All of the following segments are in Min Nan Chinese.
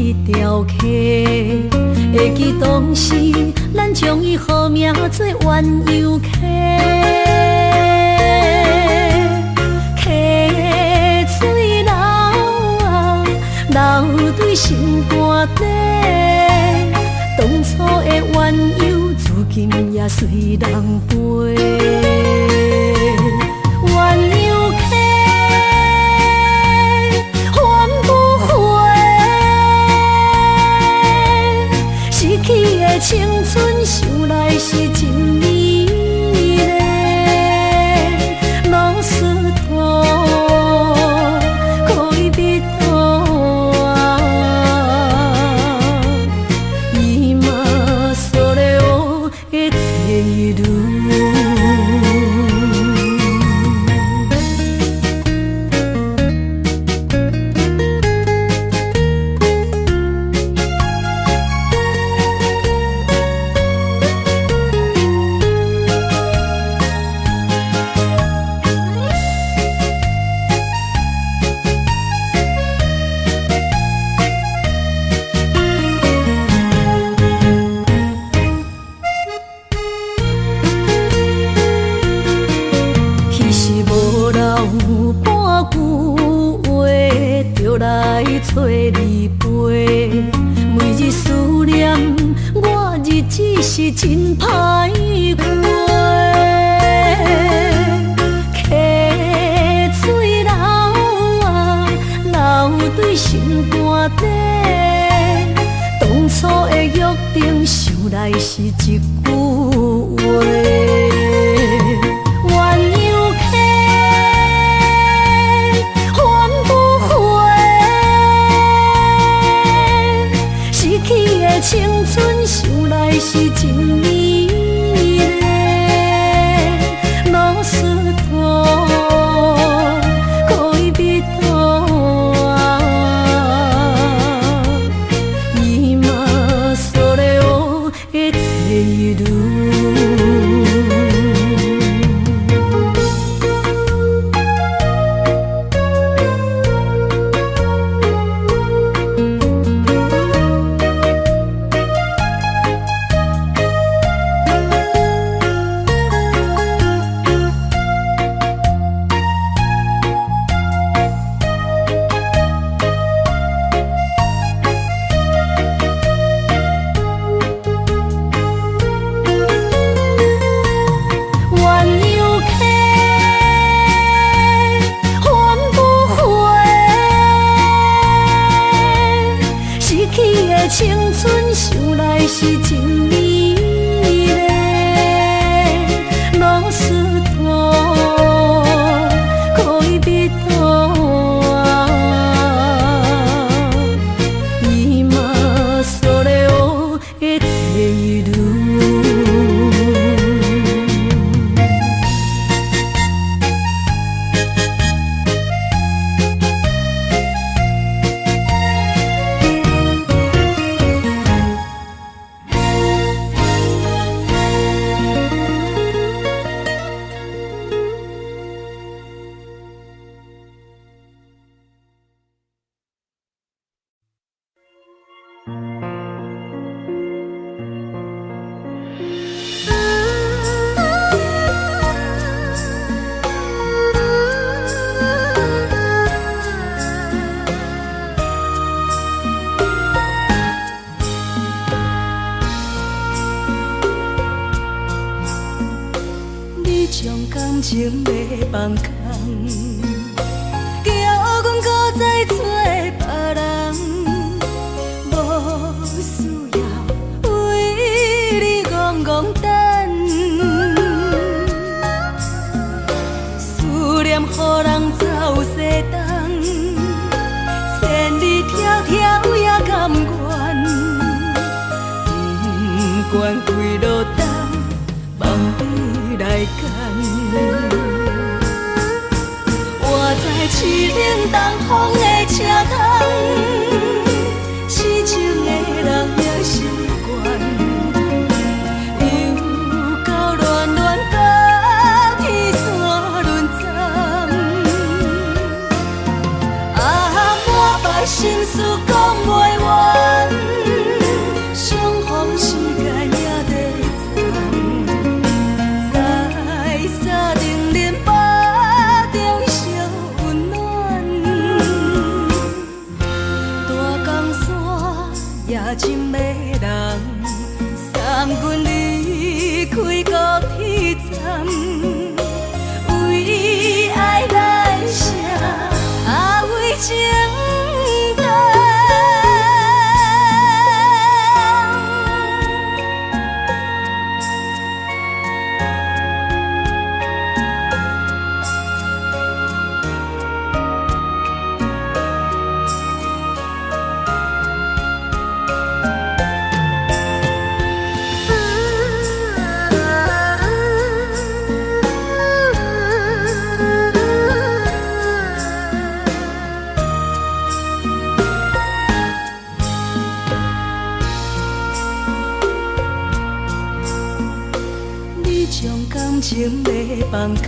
這條溪，會記當時咱將伊號名做鴛鴦溪。溪水流啊，流對心肝底，當初的鴛鴦，如今也隨人飛。鴛鴦溪，還不回，失去的青春，想來是真美麗。ロスト戀人啊，今それを得ている。彼時無留半句話，就來揣你飛。每日思念，我日子是真歹過。溪水流啊，流對心肝底，當初的約定，想來是一句話。鴛鴦溪，還不回，失去的青春，想來是真美麗。ロスト戀人啊，今それを得ている。鴛鴦溪，還不回，失去的青春，想來是真美麗。ロスト戀人啊，今それを得ている。你將感情欲放空，叫阮閣再找別人，無需要為你戇戇等，思念予人走西東，千里迢迢也甘願，不管幾落冬，望你來牽。我知凄冷東風的車窗，痴情的人也習慣，又到暖暖甲天山輪針，啊，滿腹心事講袂完。放空，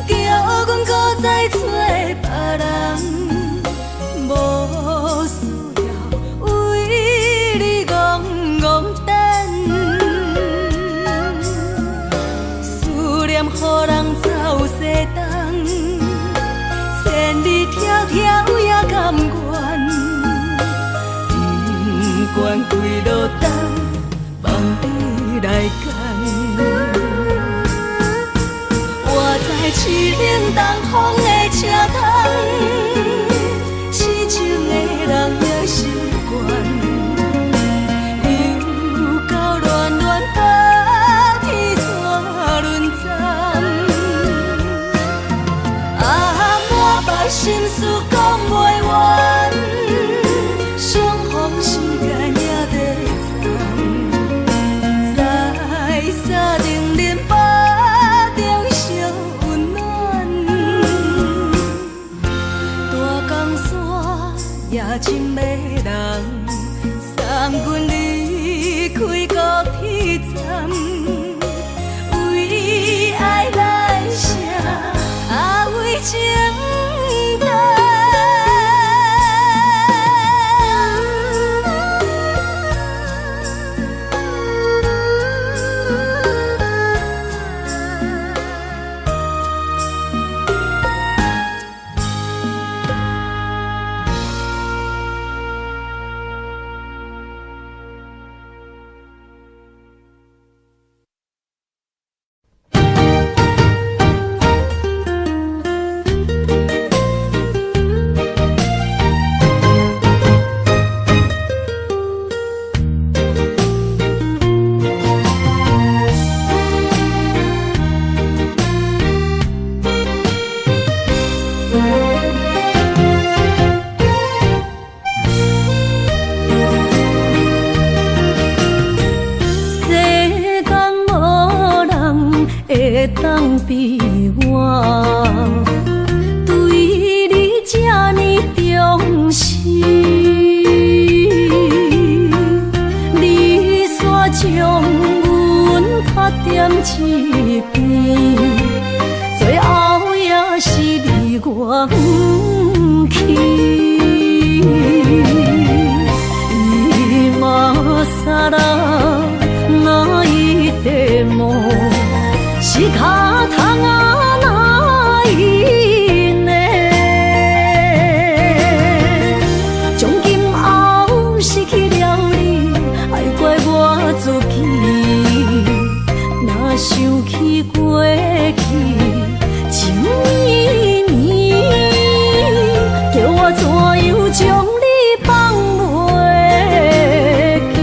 叫阮閣再揣別人，無需要為你戇戇等。思念予人走西東，千里迢迢也甘願，不管幾落冬，放你來揀。活在淒冷東風的車窗，痴情的人也習慣。又到暖暖冬天煞轮转，啊，满腹心事講袂完，相逢時間也短暫，在三重恁腹中相溫暖。大江山也真迷人，送阮離開高鐵站，為愛來寫，啊為情等。世間無人會當比我，對你這呢重視。你煞將阮拍踮一邊，最後也是離我遠去。今更泣いても仕方がないね。從今後失去了你，愛怪我自己。若想起過去情綿綿，叫我怎樣將你放袂記？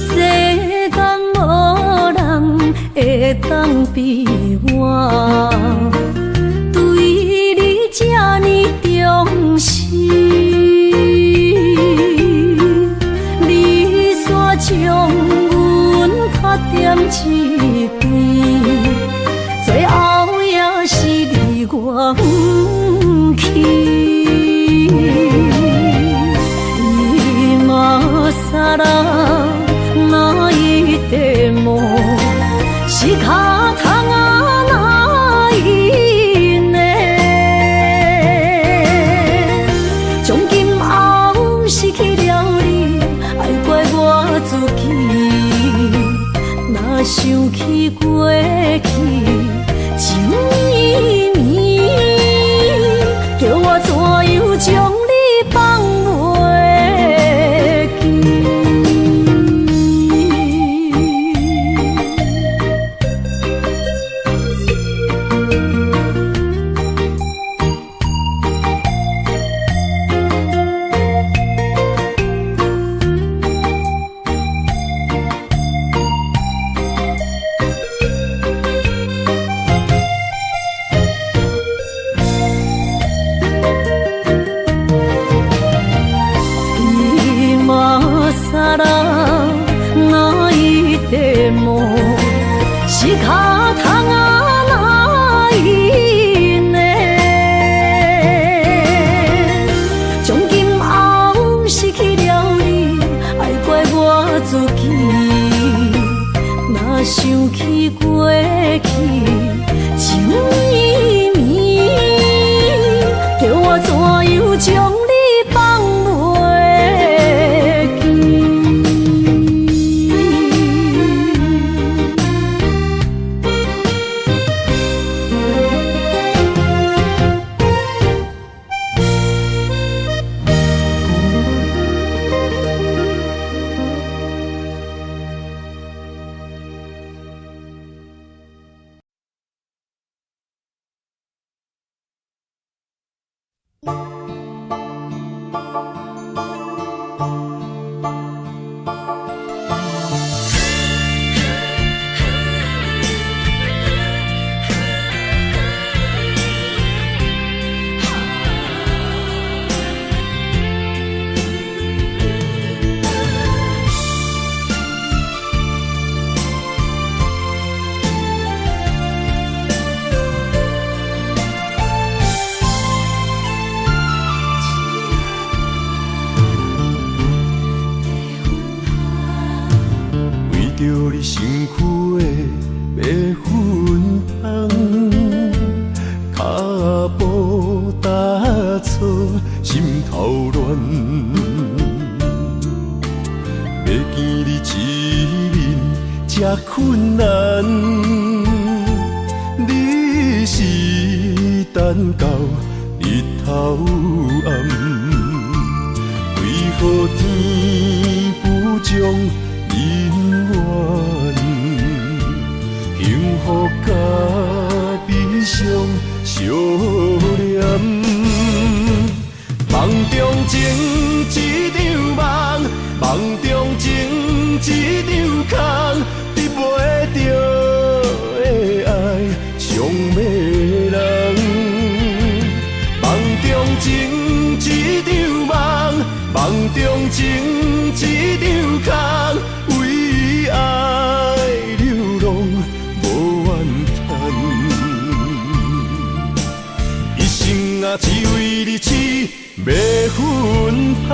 世間無人會當比我，對你這呢重視。你煞將阮拍踮一邊，最後也是離我遠去。今更泣いても仕方がないね。從今後失去了你，愛怪我自己。若想起過去情綿綿，叫我怎樣將你放袂記？错，心頭亂。欲見你一面這困難，你是等到日頭暗，為何天不將姻緣？幸福佮悲傷相連，夢中情一場夢，夢中情一場空，得袂著的愛傷迷人。夢中情一場夢，夢中情一場空，為愛流浪無怨嘆。一生啊，只為你痴迷芬芳。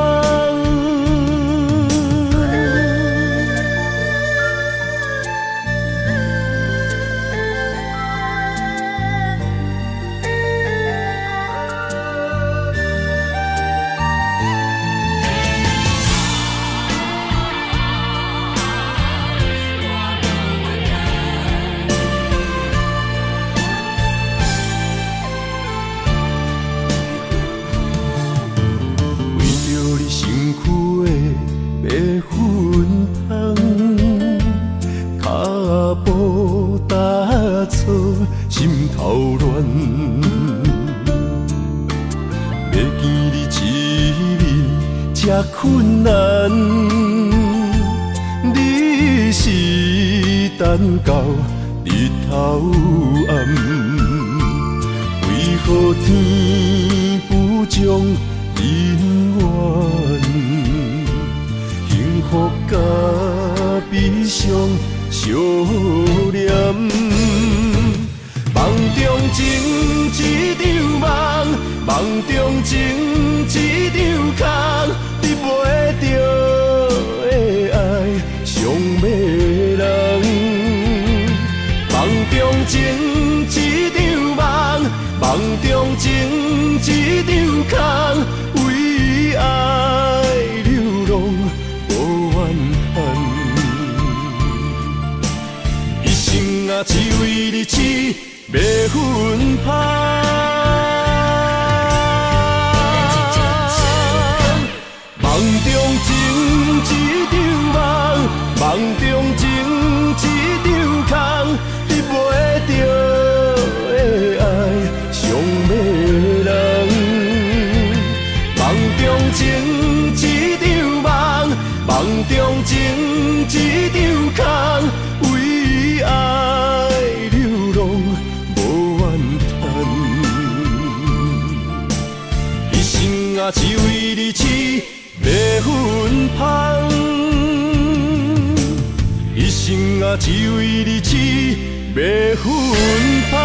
為著你身軀的白粉香，跤步踏錯，心頭亂。欲見你一面這困難，你是等到日頭暗，為何天不將姻緣？幸福佮悲傷相連。夢中情一場夢，夢中情一場空，得袂著的愛傷迷人。夢中情一場夢，夢中情一場空，為愛流浪無怨嘆。一生啊，只為你痴迷芬芳。夢中情一場夢，夢中情一場空，得袂著的愛傷迷人。夢中情一場夢，夢中情一場空，為愛流浪無怨嘆。一生啊，只為你痴迷芬芳。一生啊，只為你痴迷芬芳。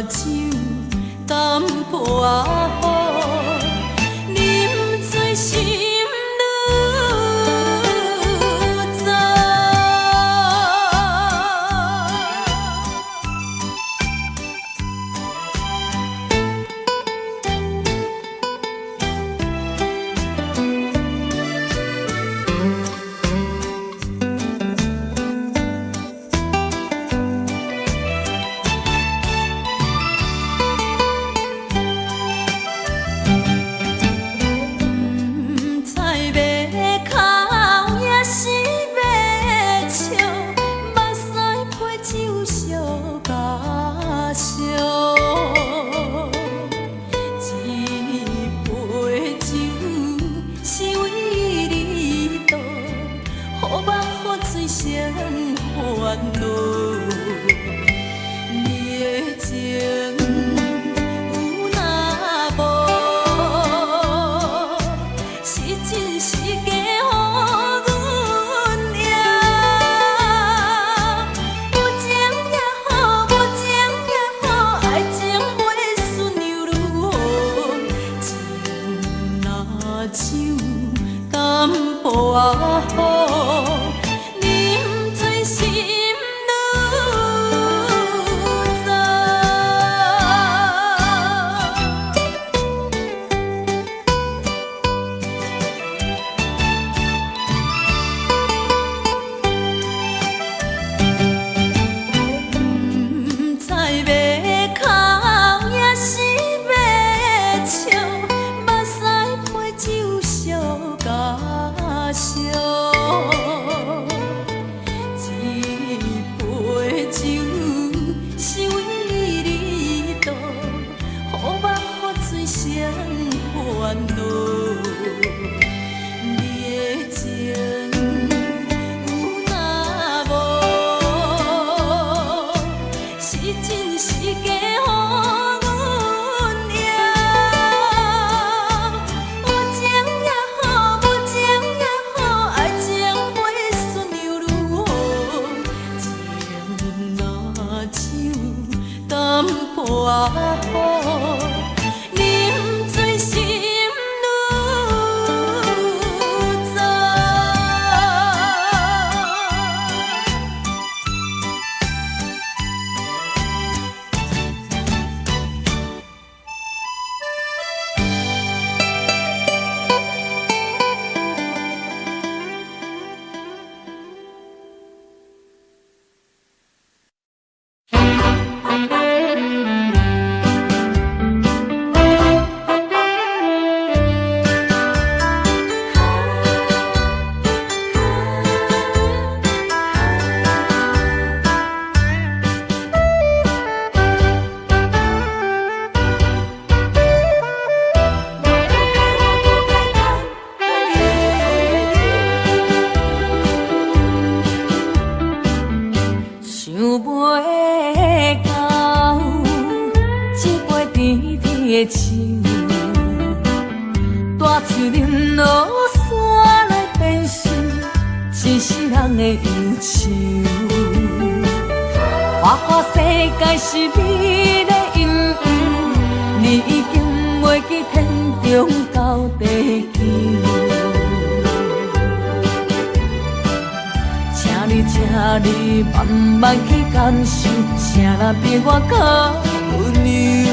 酒淡薄仔好，饮醉心愈早。毋知欲哭抑是欲笑，目屎批酒烧甲烧。这杯酒是为你倒，予梦予醉成烦恼。你的情有若无，是真是假，予阮赢。有情也好，无情也好，爱情袂输又如何？情若酒淡薄仔好，饮醉心愈早。毋知欲哭抑是欲笑，目屎批酒烧甲烧。这杯酒是为你倒，予梦予醉成烦恼。你的情有若无，是真是假，予阮赢。有情也好，无情也好，爱情袂输又如何？情若酒淡薄仔好，饮醉心愈早。想袂到，这杯甜甜的酒，大喙啉落山来变成一世人的忧愁。花花世界是美丽阴影，你已经袂记天长到地久。请你，请你慢慢去感受，啥人比我较温柔？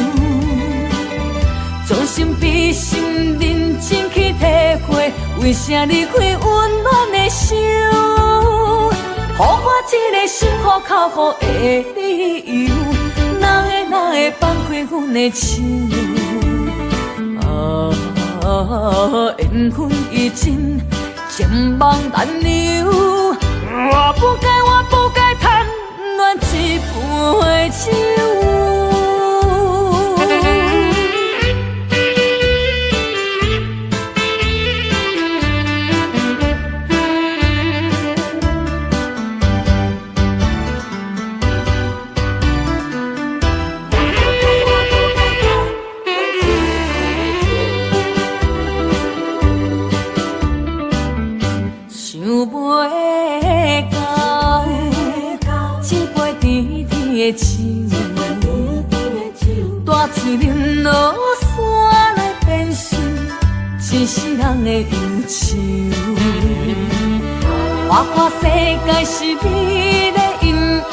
将心比心，认真去体会，为啥离开温暖的手？予我这个心苦口苦的理由，哪会哪会放开阮的手？啊，缘分已尽，情梦难留。我不该，我不该贪恋这杯酒。想袂到，这杯甜甜的酒，喙啉落山來變成一世人的憂愁。花花世界是美麗陰影，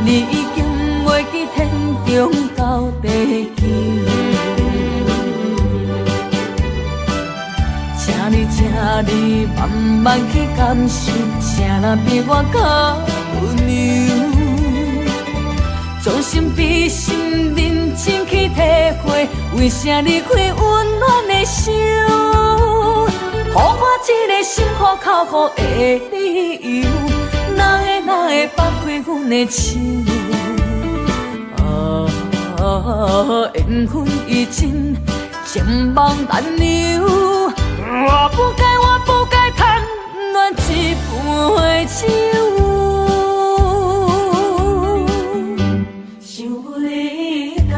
你已經袂記天長到地久。請你，請你慢慢去感受，啥人比我較溫柔？將心比心，認真去體會，為啥離開溫暖的手？予我這個心苦口苦的理由，哪會哪會放開阮的手？啊，緣分已盡，情網難留。我不該，我不該貪戀一杯酒。想袂到，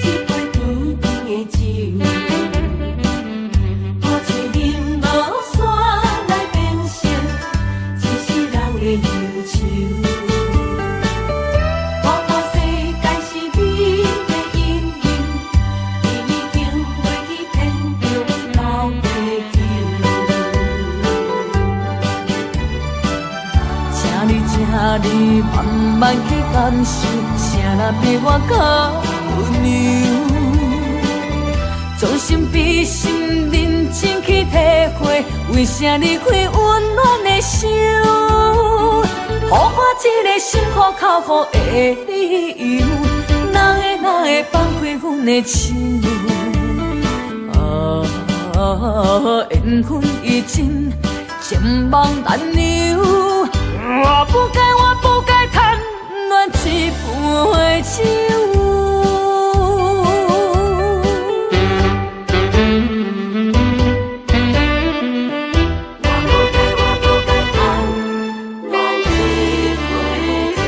這杯甜甜的酒，大喙啉落山來變成一世人的憂愁。花花世界是美麗陰影，你已經袂記天長到地久。請你，請你慢慢去感受，啥人比我較溫柔？將心比心，認真去體會，為啥離開溫暖的手？予我這個心苦口苦的理由，哪會哪會放開阮的手？啊，緣分已盡，情網難留。我不該，我不該貪戀一杯酒。我不該，我不該貪戀一杯酒。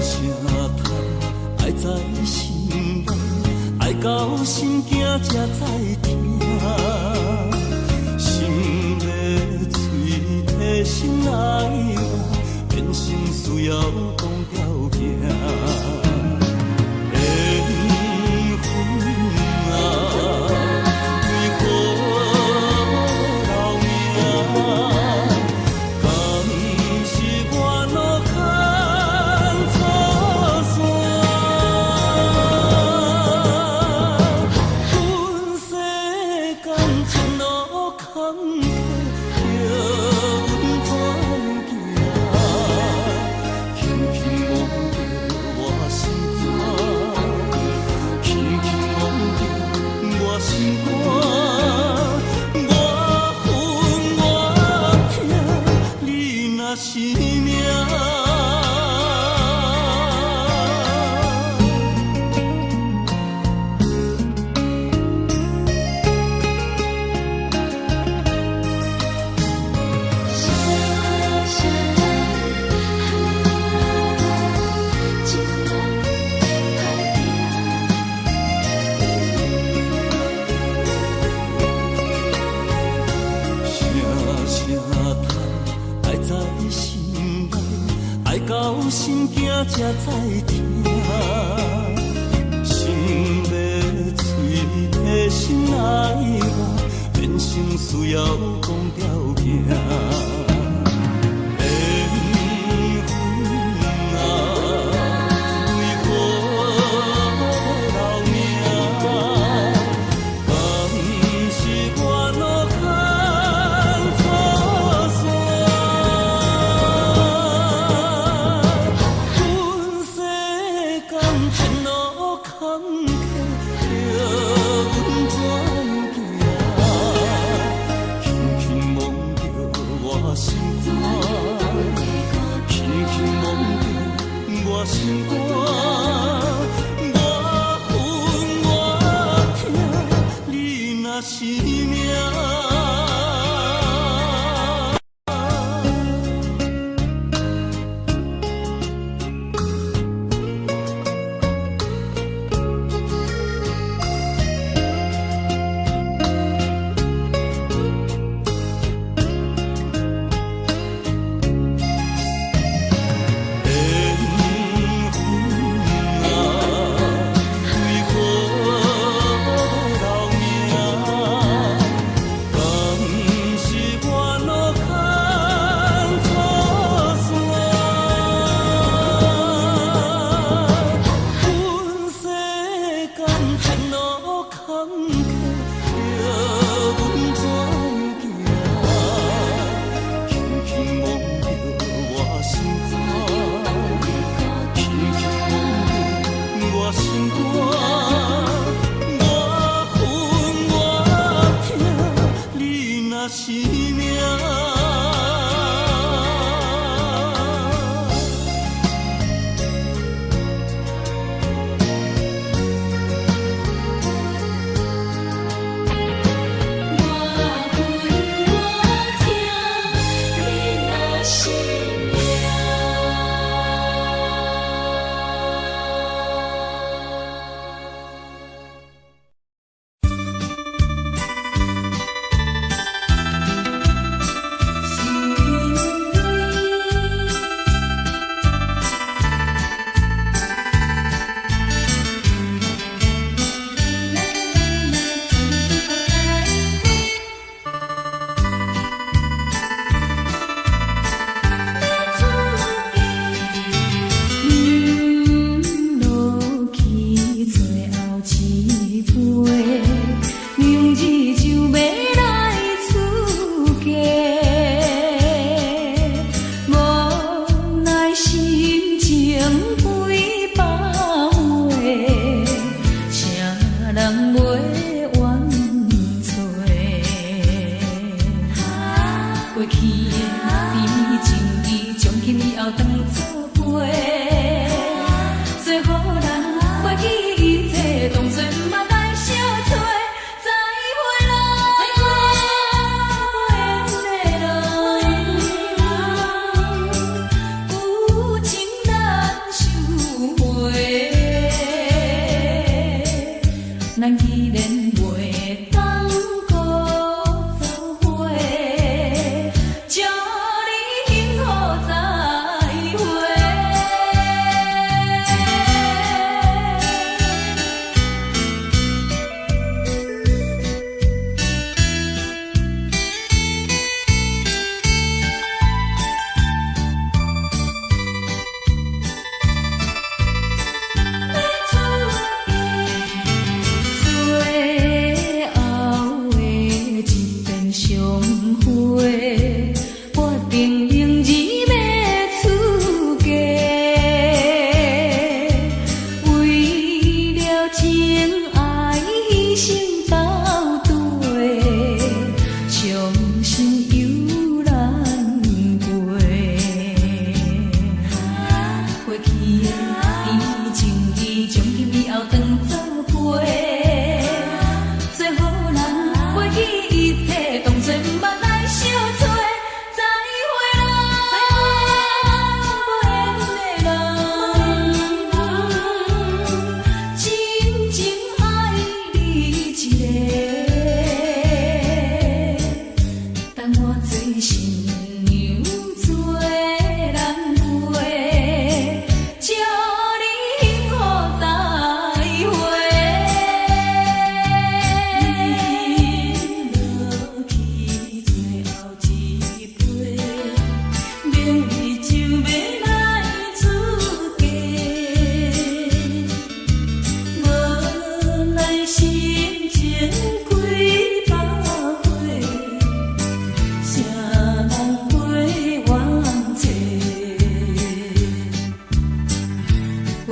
聲嘆，愛在心內，愛到心驚才知疼。心欲碎，提心愛我，變成需要講條件。緣分啊，為何留名？敢是我路牽錯線？阮世間情路坎坷，叫阮怎行？輕輕摸著我心肝，輕輕摸著我心肝，我恨我疼，你若是命。聲聲嘆，情路歹行。聲聲嘆，愛在心內，愛到心驚才知疼。心欲碎，提心愛我，變成需要講條件。緣分啊，為何留名？敢是我路牽錯線？阮世間情路坎坷，叫阮怎行？輕輕摸著我心肝，輕輕摸著我心肝，我恨我疼，你若是命。緣分啊，為何留名？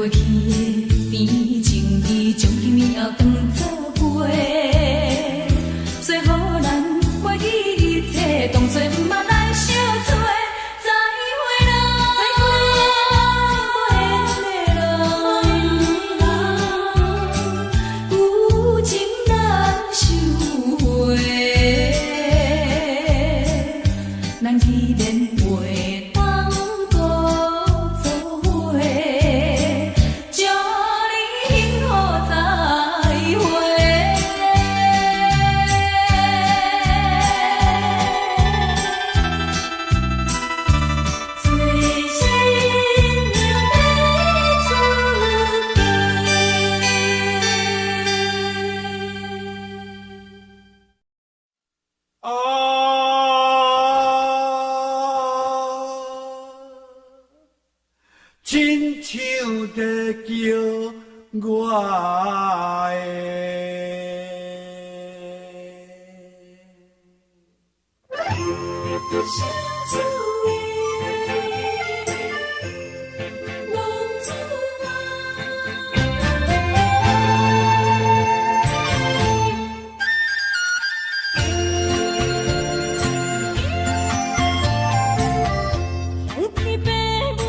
袂去的甜情意，將今以後當作陪。做予咱袂記一切，當作毋捌來相找。再會啦，無緣的人，舊情難收回。咱既然袂當閣做伙，祝你幸福再會。做新娘欲出嫁。啊，親像在叫我的。相思的浪子啊。风天父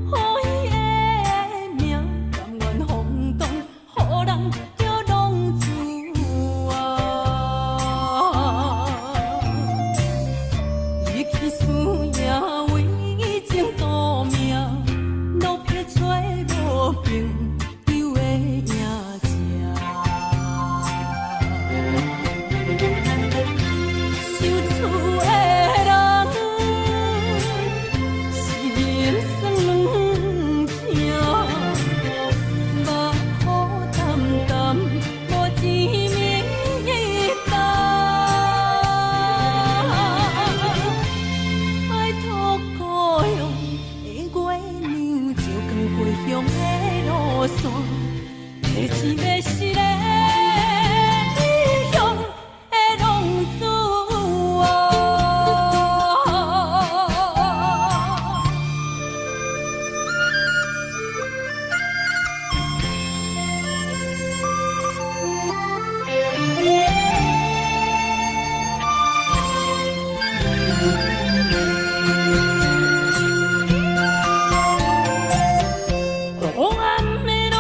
母予伊的名，甘愿风动，予人叫浪子啊。离去思夜为情赌命，落魄找无朋友的影子。想厝的人心酸疼，目苦澹澹，無一暝冬。拜託故鄉的月娘，照光回鄉的路線，提錢欲死的異鄉的浪子啊！黑暗的路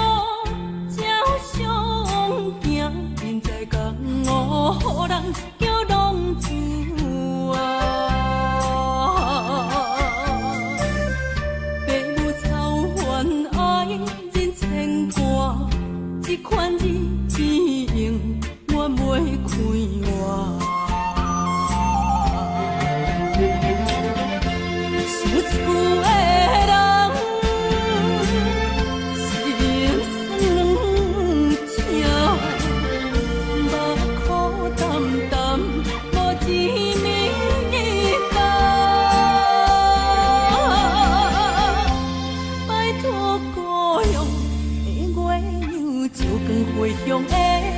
才相行，人在江湖，予人叫浪子啊。父母操煩愛人牽掛，這款日子永遠袂快活。想厝的人心酸疼，目苦澹澹，無一暝冬。拜託故鄉的月娘，照光回鄉的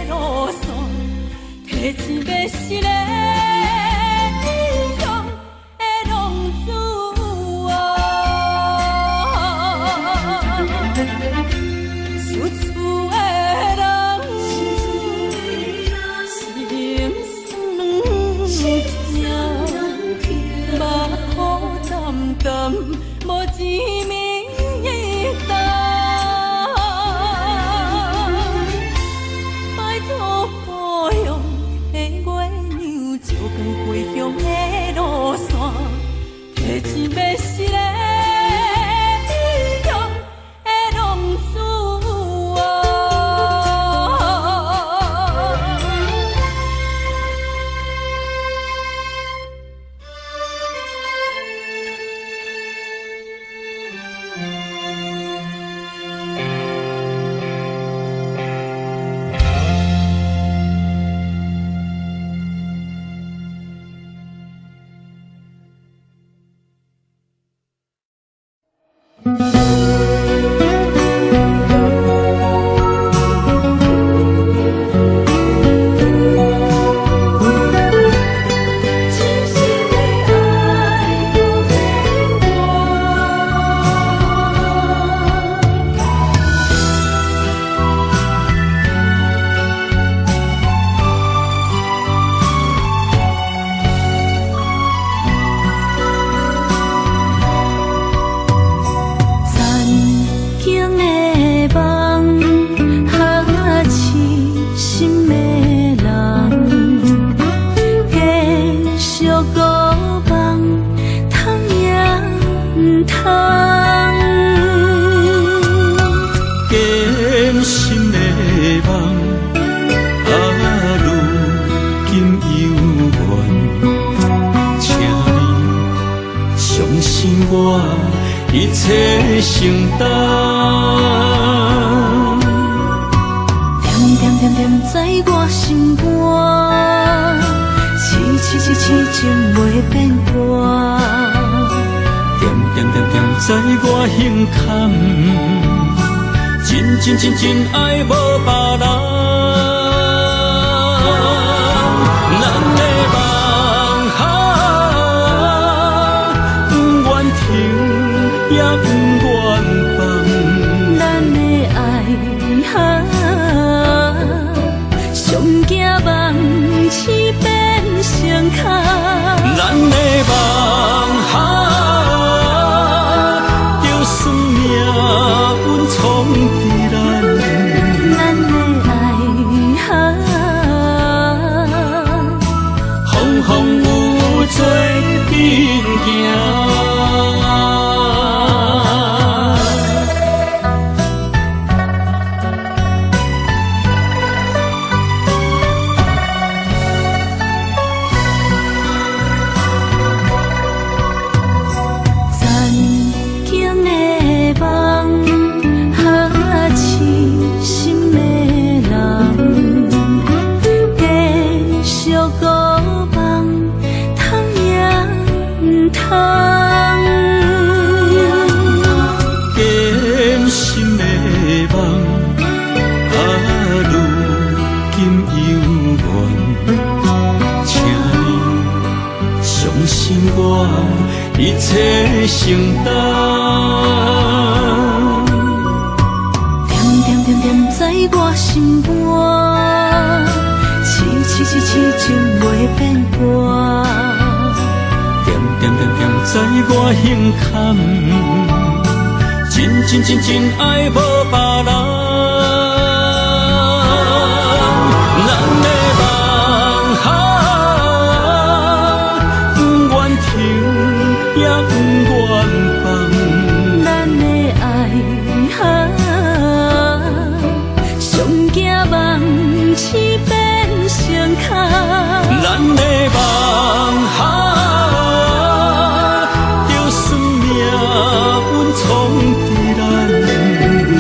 路線，提錢欲死的異鄉的浪子啊！想厝的人心酸疼，目苦澹澹，無一暝冬。拜託故鄉的月娘，照光回鄉的路線，提錢欲死的異鄉的浪子啊！切承擔。恬恬恬恬在我心肝，痴痴痴痴情袂變卦。恬恬恬恬在我胸坎，真真真真愛無別人。咱的夢啊，不願停也不願放。咱的愛啊，上驚夢醒變成空。咱的夢啊，就算命運創佇咱。咱的愛啊，風風雨雨做陣行。残景的夢，哈痴心的人，繼續孤夢，通也毋通。堅心的夢，啊，如今猶原，請你相信我，一切承擔。恬恬恬恬在我心肝，痴痴痴痴情袂變卦。恬恬恬恬在我胸坎，真真真真愛無別人。咱的夢啊，不願停也不願放。咱的愛啊，上驚夢醒變成空。咱的夢啊，就算命運創佇咱。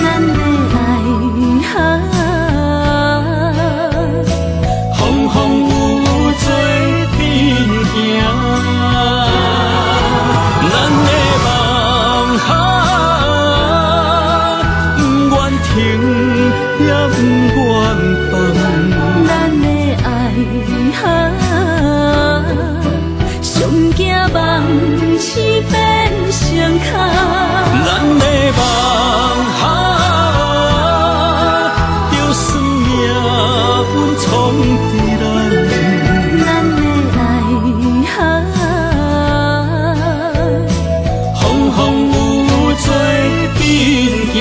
咱的愛啊，風風雨雨做陣行。咱的夢啊，不願停也不願放。咱的愛啊，上驚夢醒變成空。咱的夢啊，就算命運創佇咱。咱的愛啊，風風雨雨做陣行。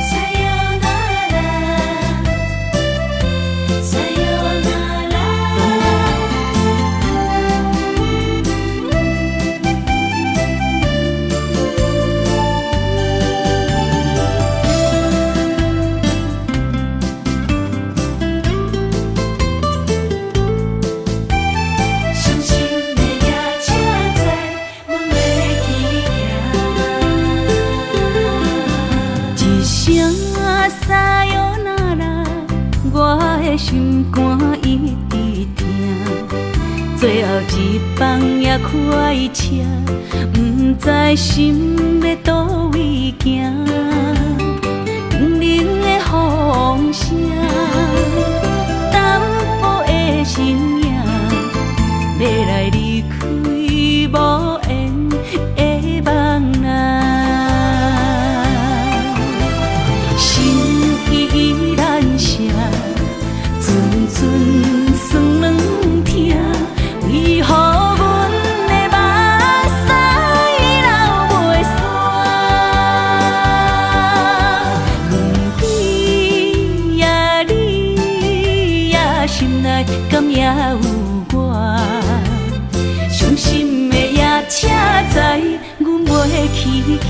さよなら、さよなら。伤心的夜车载阮欲去行。一声さよなら，我的心肝一直疼。最後一班也開車，毋知心欲佗位行。冷冷的風聲，淡薄的身影，欲來離開無緣的夢啊。心意難捨，陣陣酸軟疼，為何阮的目屎流袂煞？有我？傷心的夜車知阮袂去行。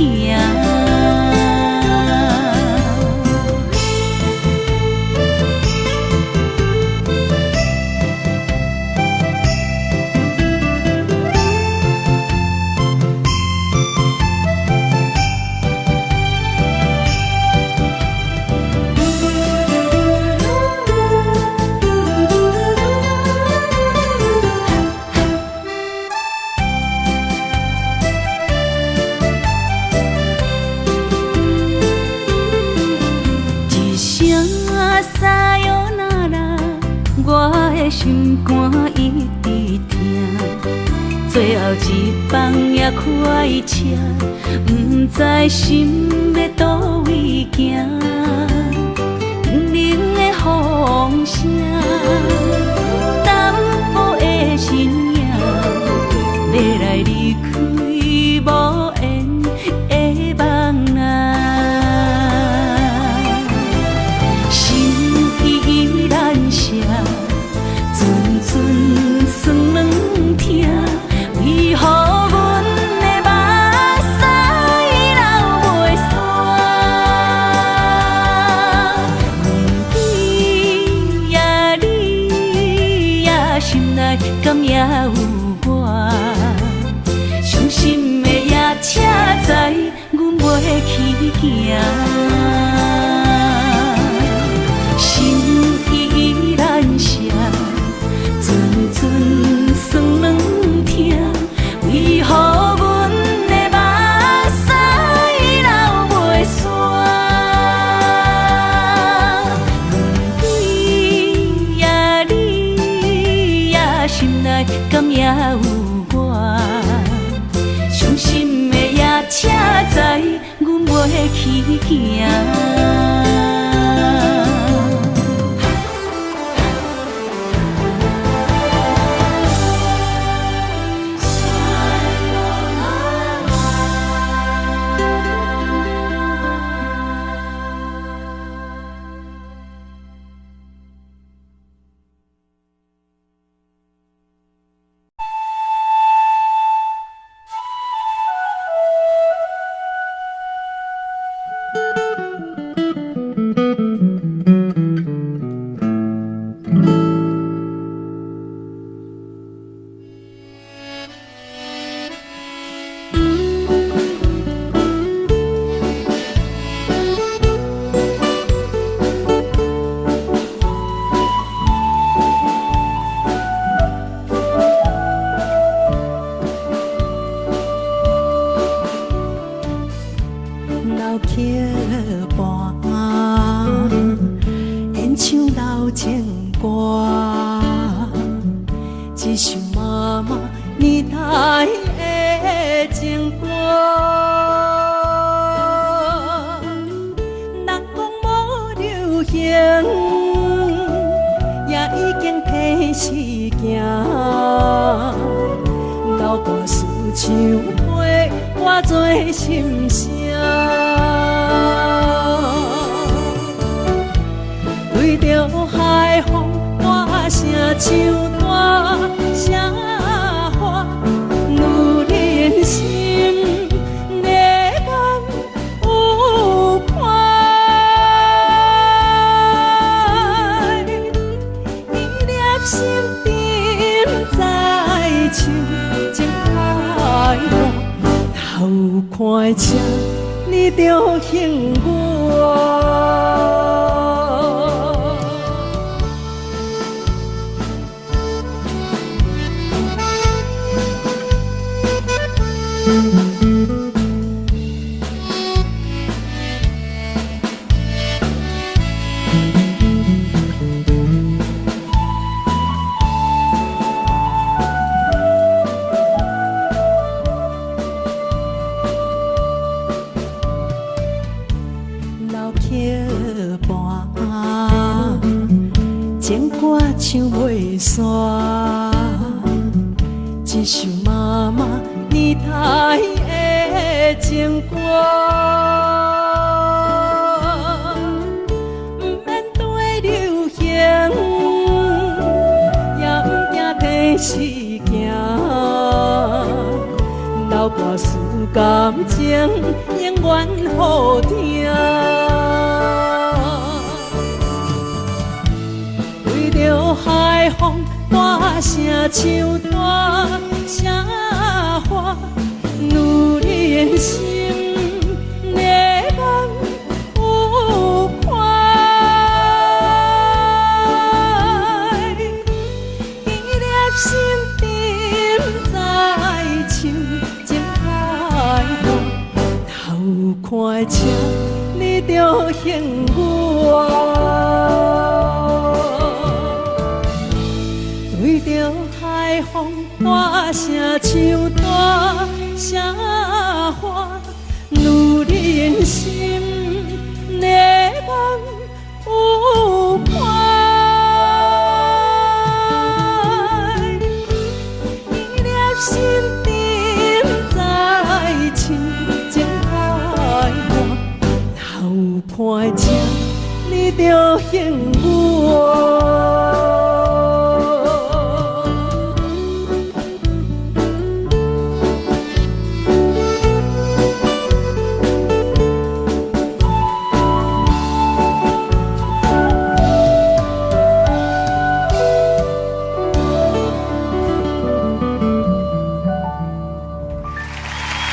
一聲さよなら，我的心肝一直疼。最後一班也開車，毋知心欲佗位行。冷冷的風聲，淡薄的身影，欲來離開無緣的夢啊。心依難捨，陣陣酸軟疼，為何阮的目屎流袂煞？问你呀你呀，心內敢猶有我？傷心的夜車知阮袂去行。心依難捨，陣陣酸軟疼，為何阮的目屎流袂煞？問你呀你呀，心內敢猶有我？傷心的夜車知阮袂去行。老曲伴，演唱老情歌，一首媽媽年代的情歌。人講無流行，也已經提時行。老歌词唱陪我做心聲。對著海風大聲唱大聲喊，女人心的眼有看。一粒心沉在手，情海浪，头看车，你就幸我。老曲伴，情歌唱袂煞，一首媽媽年代的情歌，毋免對流行，也毋是行，流跋输感情永远好听。对著海风大声唱大声喊，女人心的梦有看。一粒心沉在深情海岸，头看的车，你著幸我。对著海风大声唱大声喊，女人心的梦有看。一粒心沉在深情海岸，头看的车，你著幸我。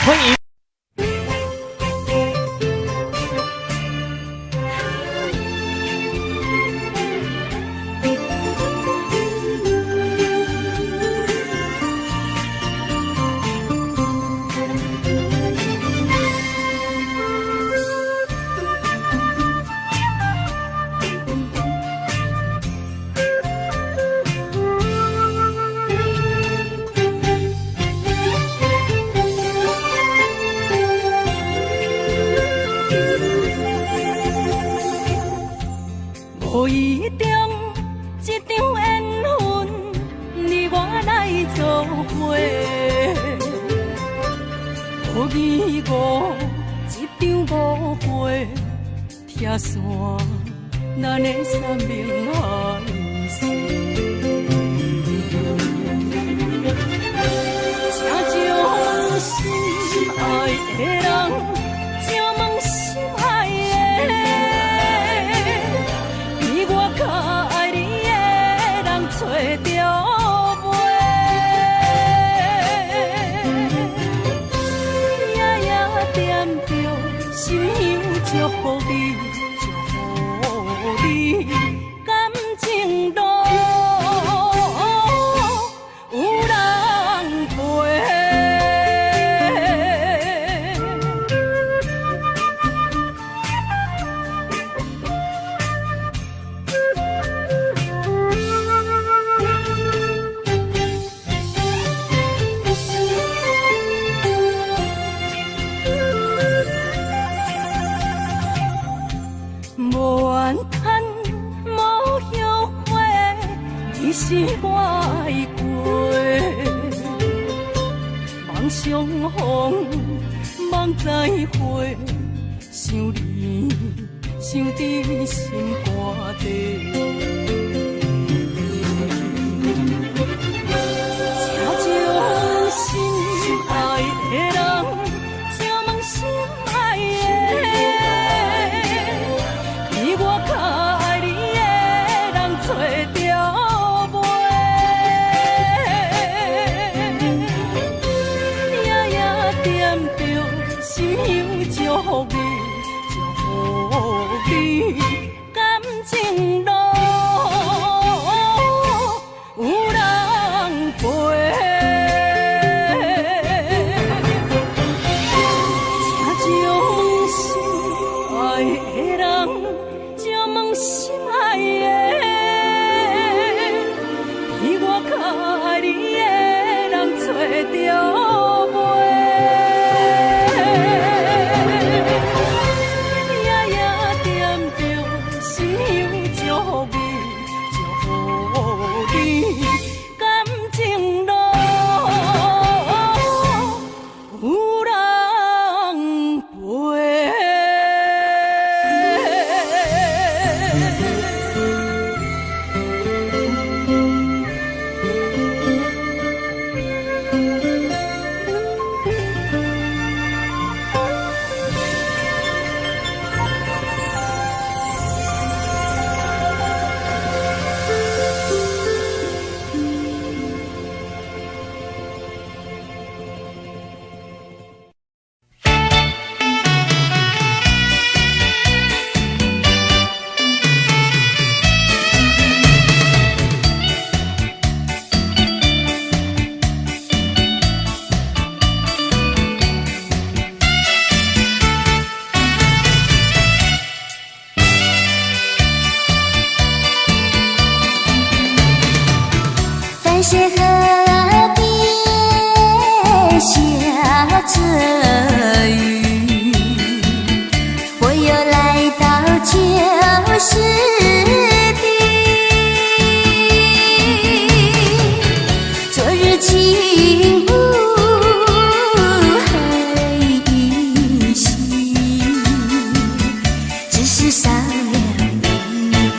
歡迎。無意中一場緣分，你我來做伙。無疑誤一場誤會，拆散咱的山盟海誓。請將心愛的人，請問心愛的，比我較愛你的人揣著袂？夜夜惦著心香祝福你，祝福你感情路有人陪。無怨嘆，無後悔，你是我愛過。望相逢，望再會，想你，想佇心肝底。請將心愛的人，請問心愛的，比我較愛你的人揣著袂？夜夜惦著心香祝福你，祝福你感情路有人陪。請將心愛的人，請問心愛的，比我較愛你的人揣著袂？夜夜惦著心香祝福你，祝福你感情路有人陪。淡水河邊下著雨，我又來到舊時地。昨日情霧還依稀，只是少了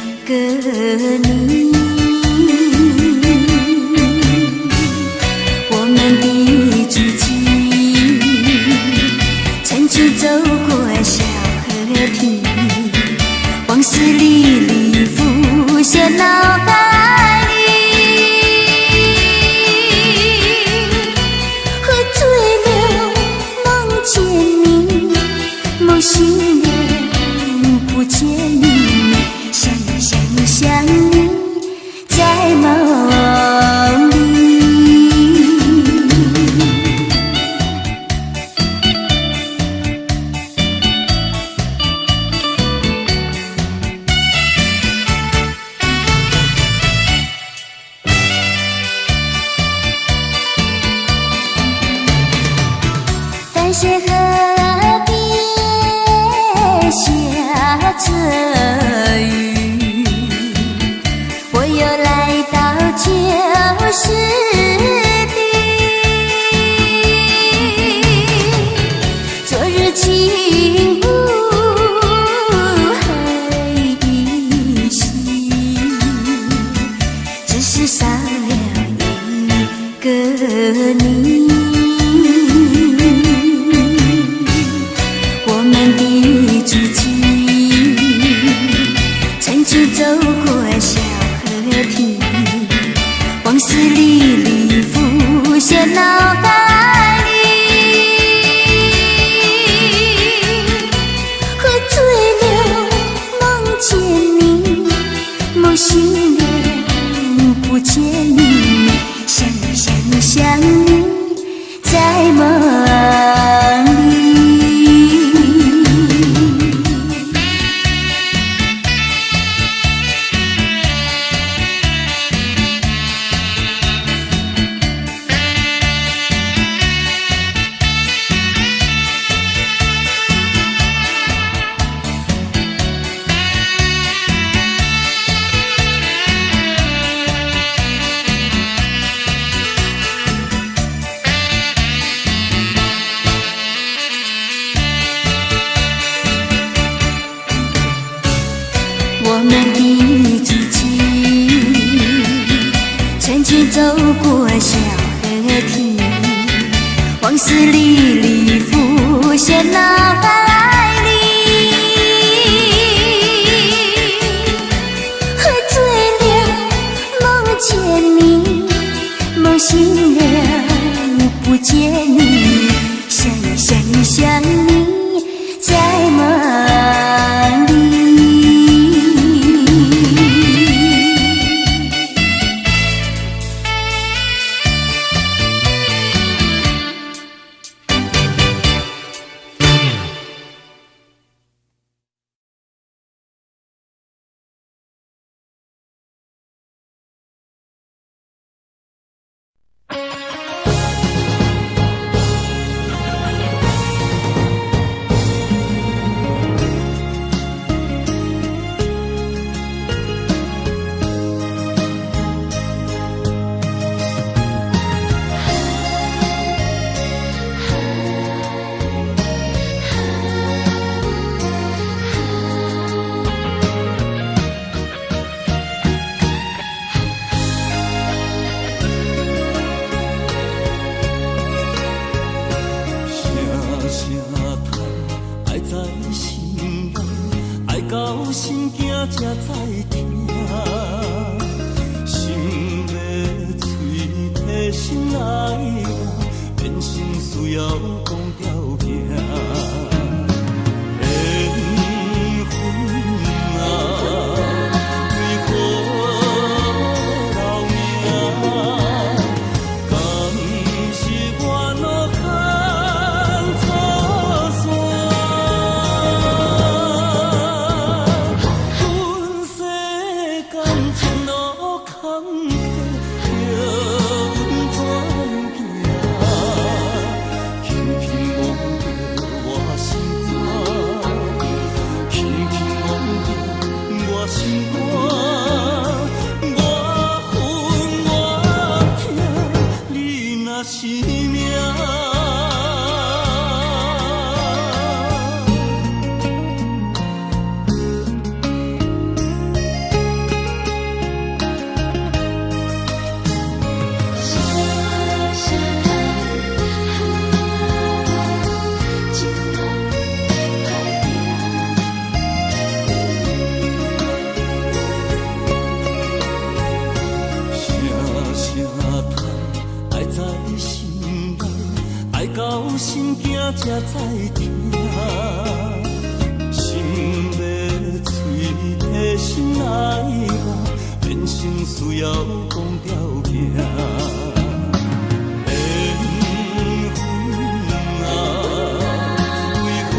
一個你。我們的足跡，曾經走過小河堤，往事歷歷浮現腦海裡。喝醉了夢見你，夢醒了不見你，想你想你想你，在夢裡。淡水河邊下著雨，我又來到舊時地。昨日情霧還依稀，只是少了一個你。我們的足跡，曾經走過小河堤，往事歷歷浮現腦海裡。喝醉了夢見你，夢醒了不見你，想你想你想你，在夢裡。我們的足跡，曾經走過小河堤，往事歷歷浮現腦海裡。喝醉了夢見你，夢醒了不見你，想你想你想你，在夢裡。聲叹，愛在心內，愛到心驚才知疼。心欲喙提心內話，變成需要講條件。緣分啊，為何留名？敢是我路牽錯線？阮世感情路坎坷，心肝。我恨我疼，你若是命。声声叹，爱在心内，爱到心惊才知疼。心欲碎，提心爱我，人生需要讲条件。缘分啊，为何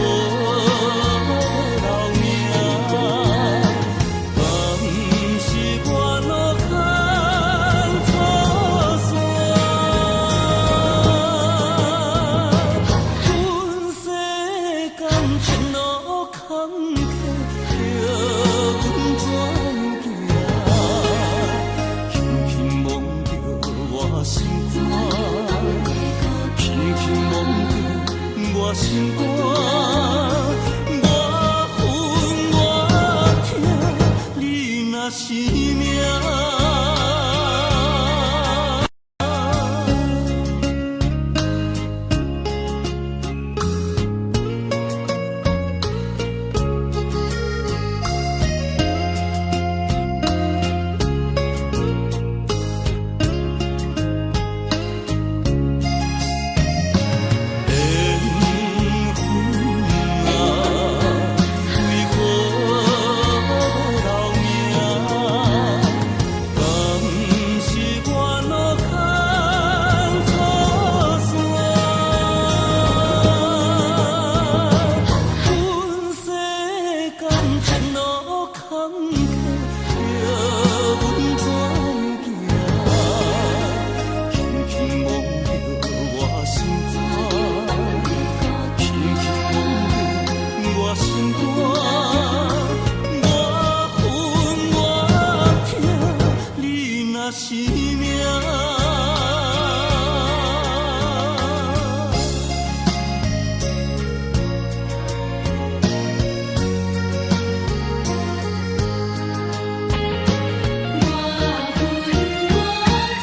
要留名？敢是我路牵错线？阮世间情路坎坷，叫阮怎样行？轻轻摸著我心肝，轻轻摸著我心肝。我恨我疼，你若是命。缘分啊，为何要留名？敢是我路牵错线？阮世间情路坎坷，叫阮怎样行？轻轻摸著我心肝，轻轻摸著我心肝。我恨我疼，你若是命。我恨我疼，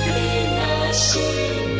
你若是命。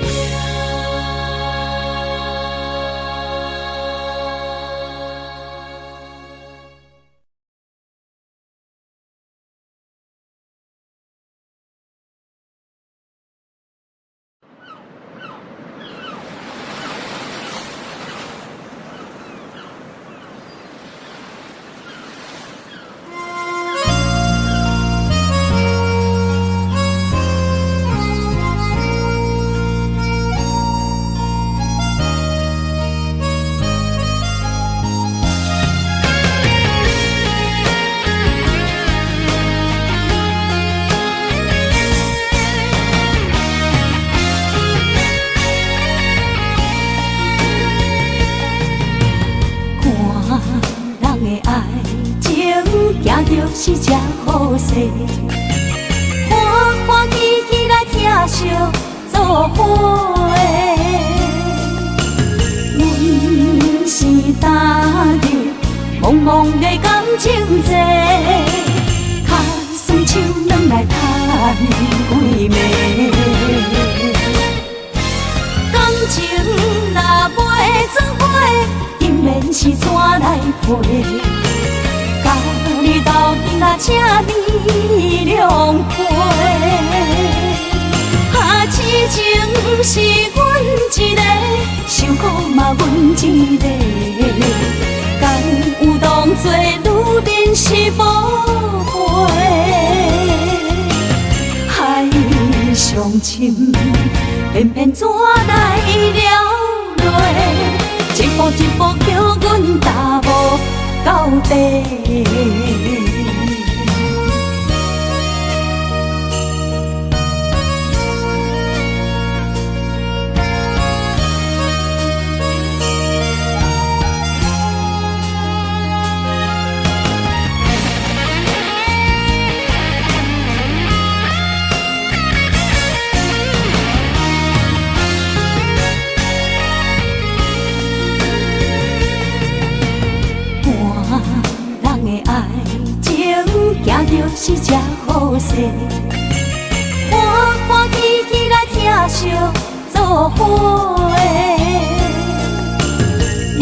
看人的爱情，行著是这好势，欢欢喜喜来疼惜做伙。阮是踏入茫茫的感情债，跤酸手软来趁几暝。感情若袂做伙，姻缘是怎来配？佮你斗阵啊，请你谅解。啊，痴情是阮一个，受苦嘛阮一个。敢有当作女人是宝贝？海上深，偏偏怎来了落？一步一步叫阮踏无到底。是才好勢，歡歡喜喜來疼惜做伙。阮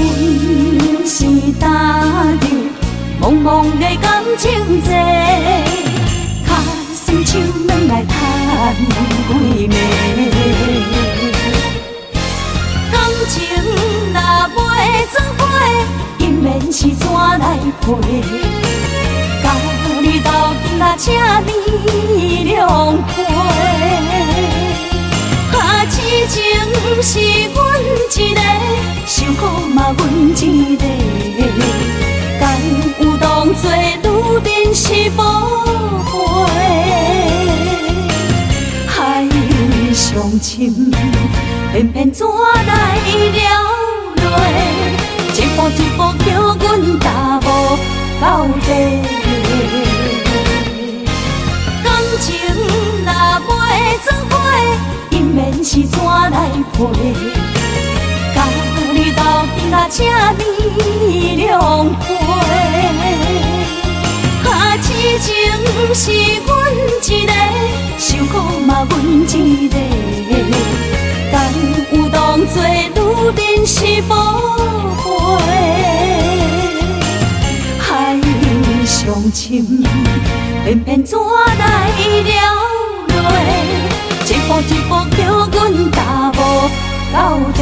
是踏入茫茫的感情債，跤酸手軟來趁幾暝。感情若袂做伙，姻緣是怎來配？共你鬥陣啊，請你兩杯。啊，痴情是阮一个，受苦嘛阮一个。敢有當作女人是寶貝？海上深，偏偏怎來了淚？一步一步叫阮踏無到底。感情若袂做伙，姻緣是怎來配？共你鬥陣啊，請你兩杯。啊，痴情是阮一个，受苦嘛阮一个。敢有當作女人是寶貝？海上深，偏偏怎來了淚？一步一步叫阮踏無到底。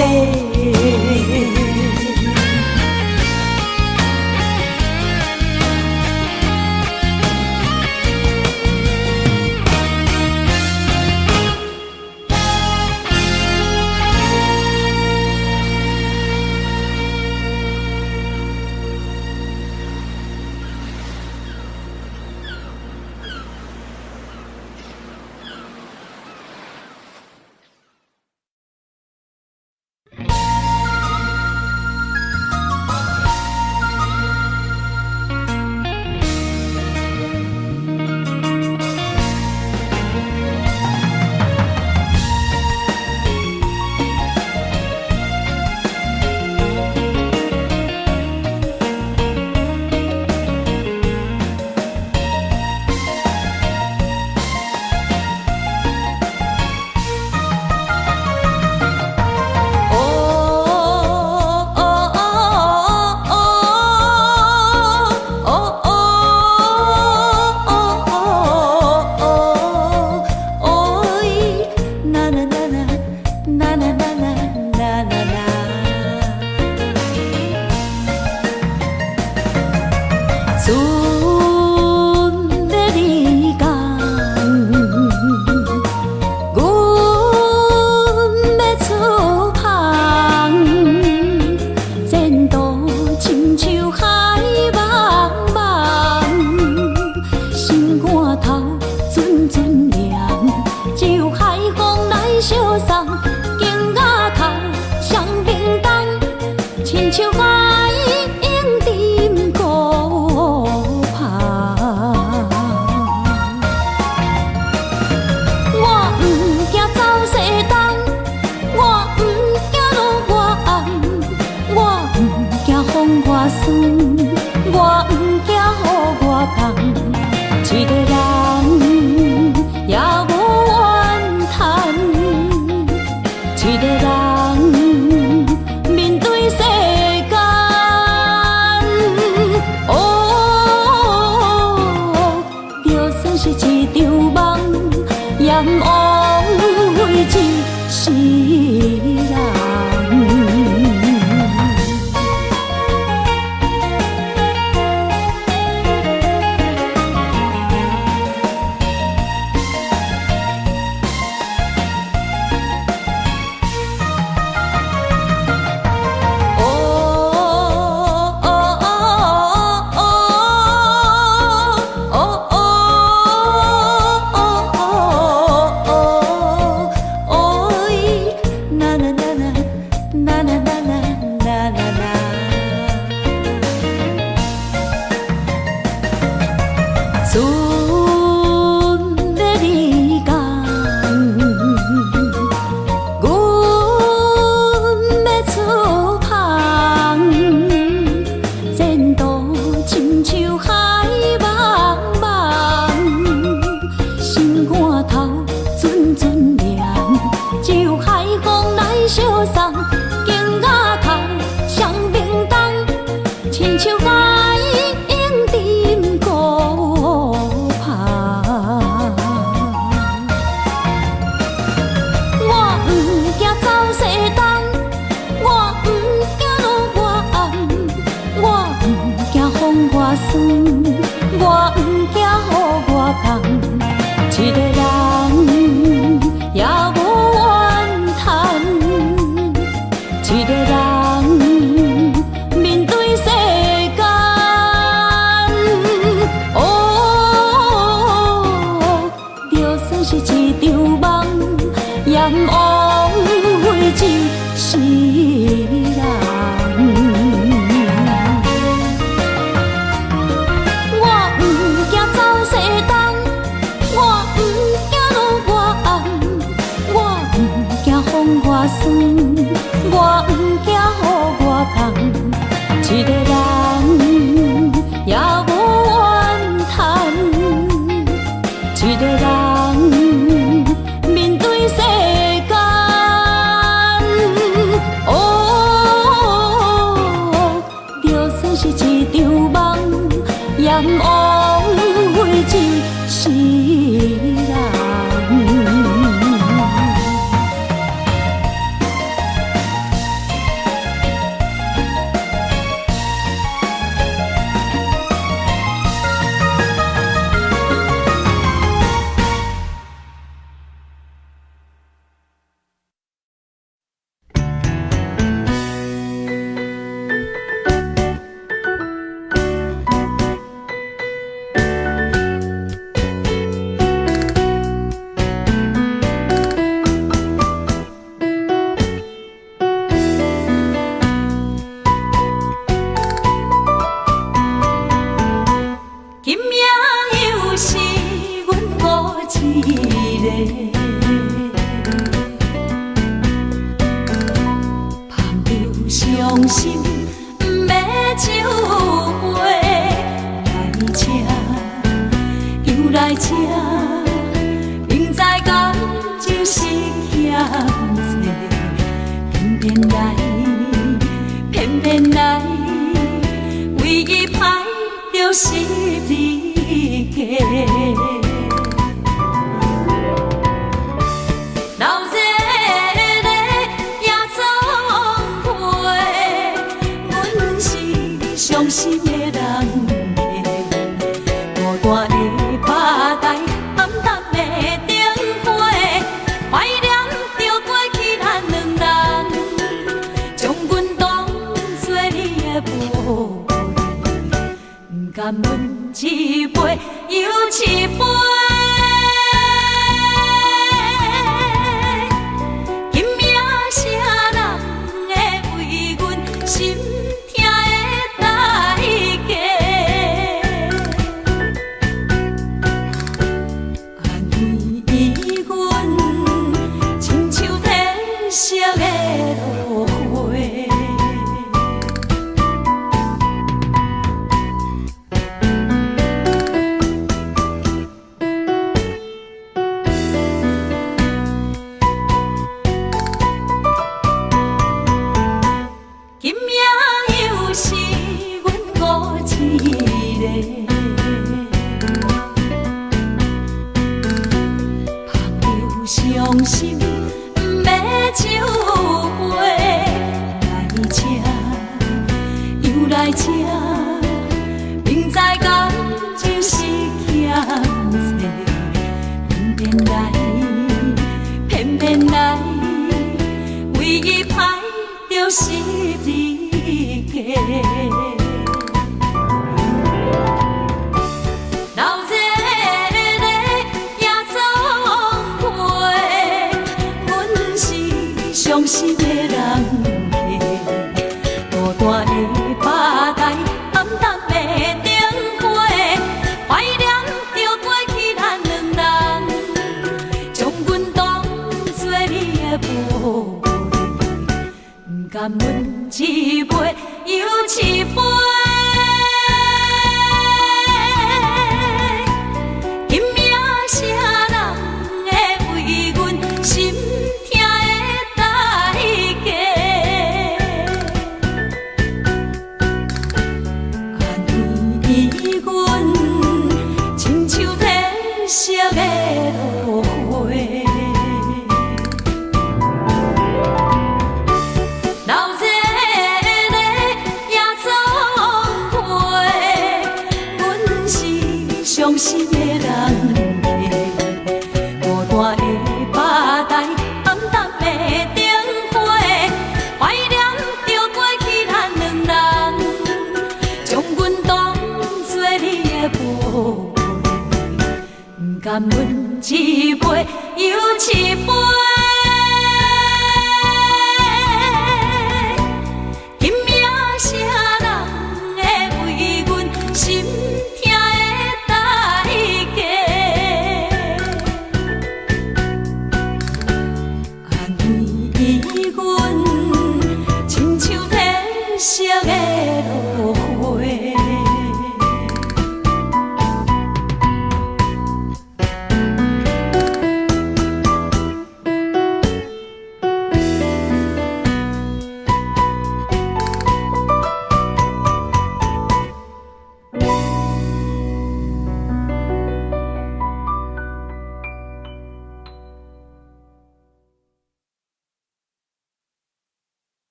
今夜又是阮孤一个。捧著傷心，欲酒杯，來這，又來這，明知感情是欠債，偏偏來，偏偏來，為伊歹著十字架。流熱的耶穌會，阮是傷心的人客，孤單的吧台，暗淡的燈火，懷念著過去咱兩人，將阮當作你的寶貝，毋甘阮一杯又一杯。今夜啥人會為阮心疼的代價？安慰阮，親像褪色的落花。今夜又是阮孤一個，捧著傷心，欲酒杯，來這，又來這，明知感情是欠債，偏偏來，偏偏來，為伊歹著十字架。流熱的耶穌會，阮是傷心的人客，孤單的吧台，暗淡的燈火，懷念著過去咱兩人，將阮當作你的寶貝，毋甘阮一杯又一杯。今夜啥人會為阮心疼的代價？安慰阮，親像褪色的落花。流熱的耶穌會，阮是傷心的人客，孤單的吧台，暗淡的燈火，懷念著過去咱兩人，將阮當作你的寶貝，毋甘阮一杯又一杯。今夜啥人會為阮心疼的代價？安慰阮，親像褪色的落花。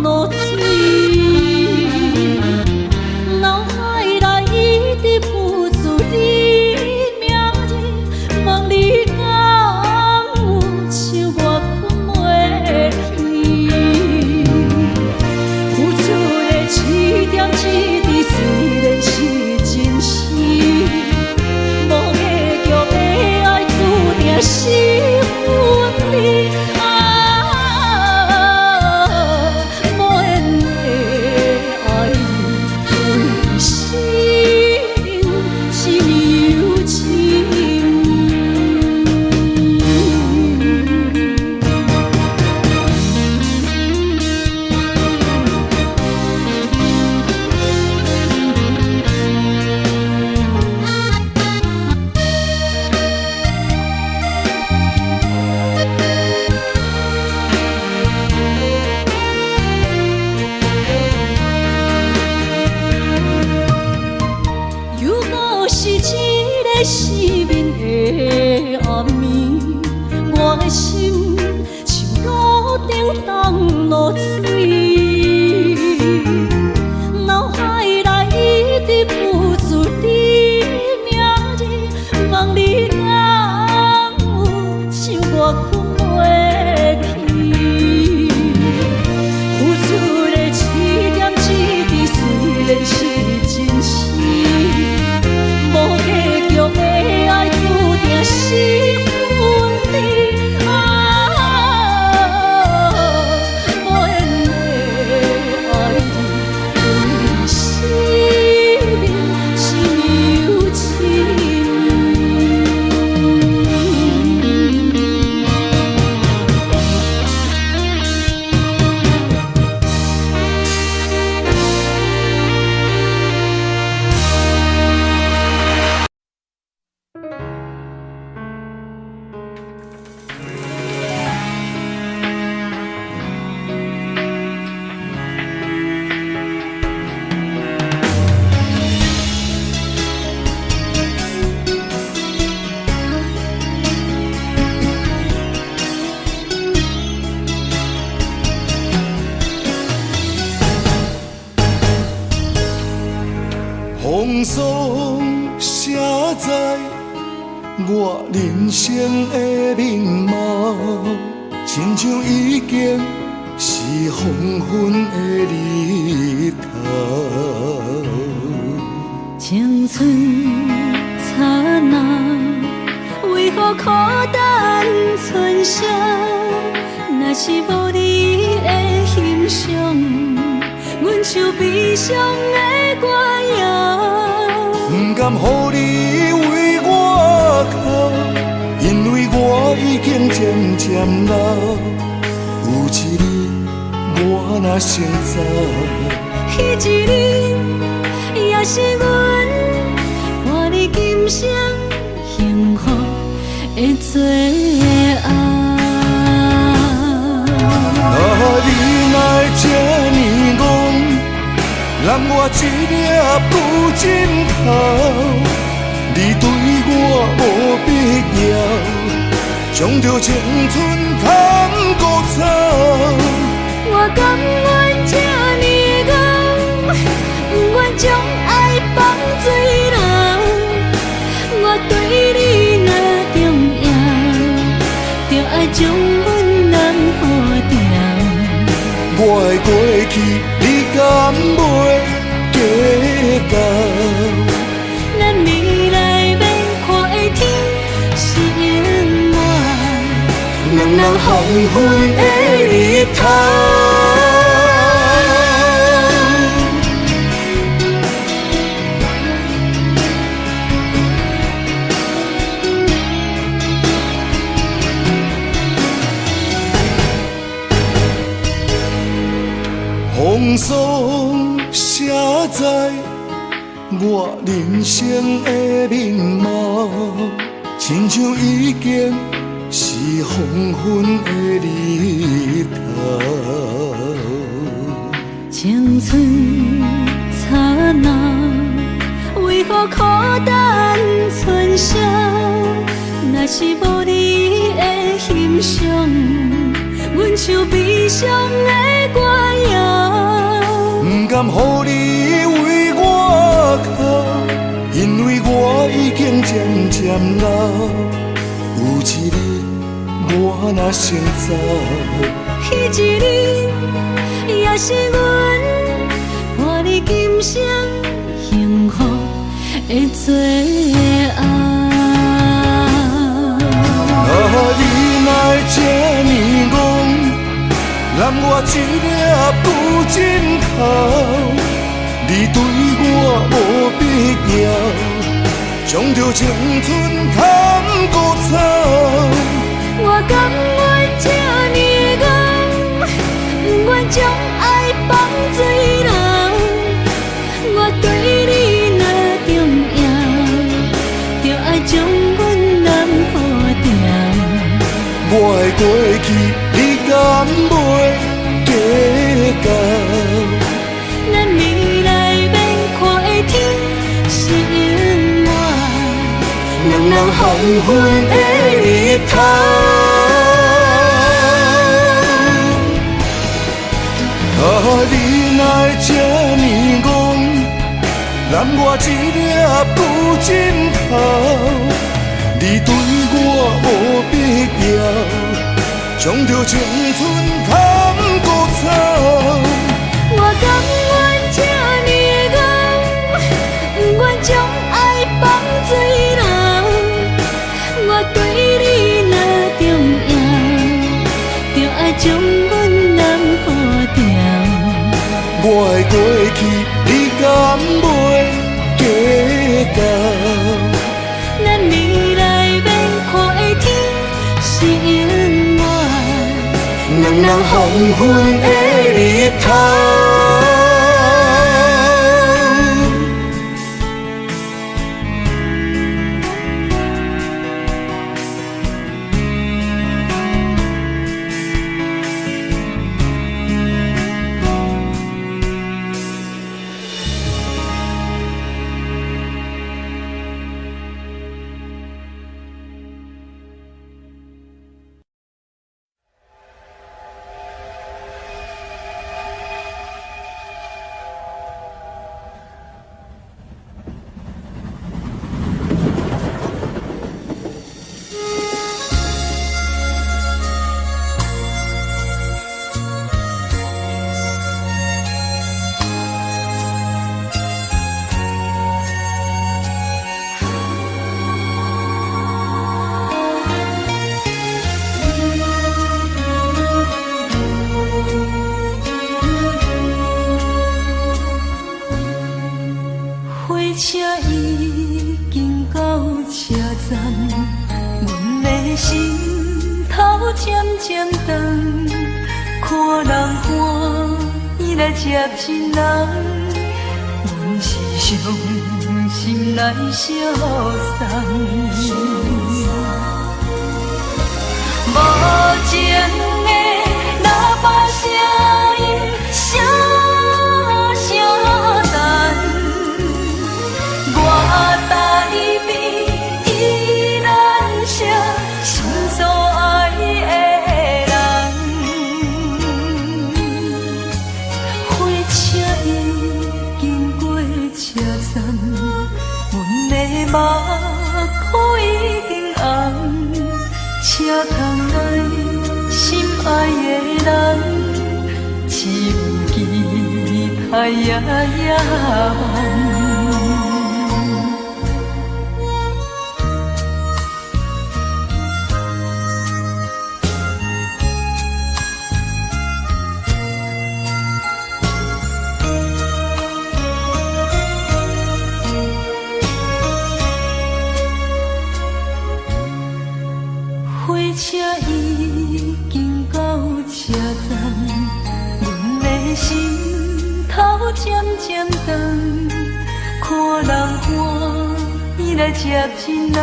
露水，脑海内一直浮出你名字，问你敢有像我睏袂去？付出的一点一滴虽然是真实，无结局的爱注定是分离。啊，无缘的爱你，为生命这呢有深。又阁是一个失眠的暗暝，我的心像路灯重露水，脑海内一直浮出你名字，问你敢有像我睏袂去？付出的一点一滴虽然是真实，无结局的爱注定是分离。啊，无缘的爱你，为生命这呢有深。风霜写在我人生的面貌，亲像已经是黄昏的日头。青春刹那，为何苦等春宵？若是无你的欣赏，阮像悲伤的歌谣。不甘予你为我哭，因为我已经渐渐老。有一日我若先走，彼一日也是阮换你今生幸福的最后。啊，你哪会这呢戆，揽我一领布枕头，你对我无必要，将著青春牵孤走。我甘愿这呢戆，不愿将爱放水流。我对你若重要，就爱将阮揽好牢。我的过去，你敢袂计较？咱未来欲看的天是永远两人黄昏的日头。风霜写在我人生的面貌，亲像已经是黄昏的日头。青春刹那，为何苦等春宵？若是无你的欣赏，阮像悲伤的歌谣。甘予你为我哭，因为我已经渐渐老。有一日我若先走，彼一日也是阮伴你今生幸福的最后。啊，你哪会这呢戆，揽我一粒旧枕头，你对我无必要，将著青春砍枯草。我甘愿这呢戆，不愿将爱放水流。我对你若重要，就爱将阮揽好牢。我的过去，你敢袂计较？咱未来免看的天是永远两人黄昏的日头。啊，你哪会这呢戆，揽我一粒旧枕头，你对我无必要，将著青春砍枯草。我甘愿这呢戆，不愿将爱放水流。我对你若重要，就爱将阮揽好牢。我的过去，你敢袂计较？咱未来免看的天是永远两人黄昏的日头。火车已经到车站，阮的心头渐渐重，看人欢喜来接亲人，阮是伤心来相送。无情的喇叭声音，声声等。我台边依然是心所爱的人。火车已经过车站，阮的目眶已经红，车窗内心爱的人，只有期待夜夜梦。火车已经到车站，阮的心头渐渐重，看人欢喜来接亲人，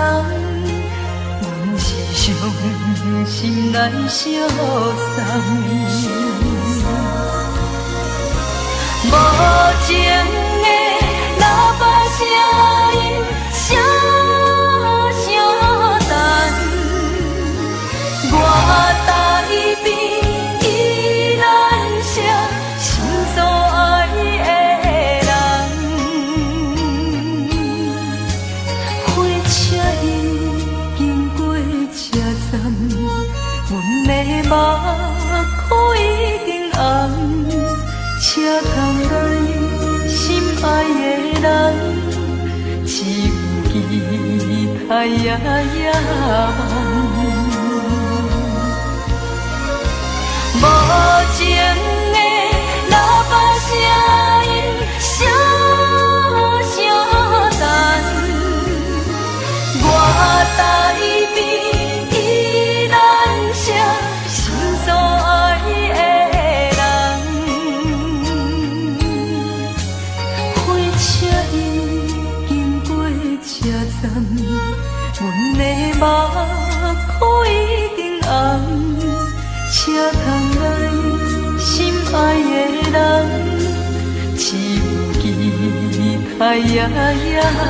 阮是伤心来相送。无情的喇叭声音，声声等。我台边依然是心所爱的窗內心愛的人，只有期待也野望。無情的喇叭聲音，聲聲等。我台邊宜蘭城，心所愛的人。火車已經過車站，阮的目眶已經紅。車窗內心愛的人，只有期待也野望。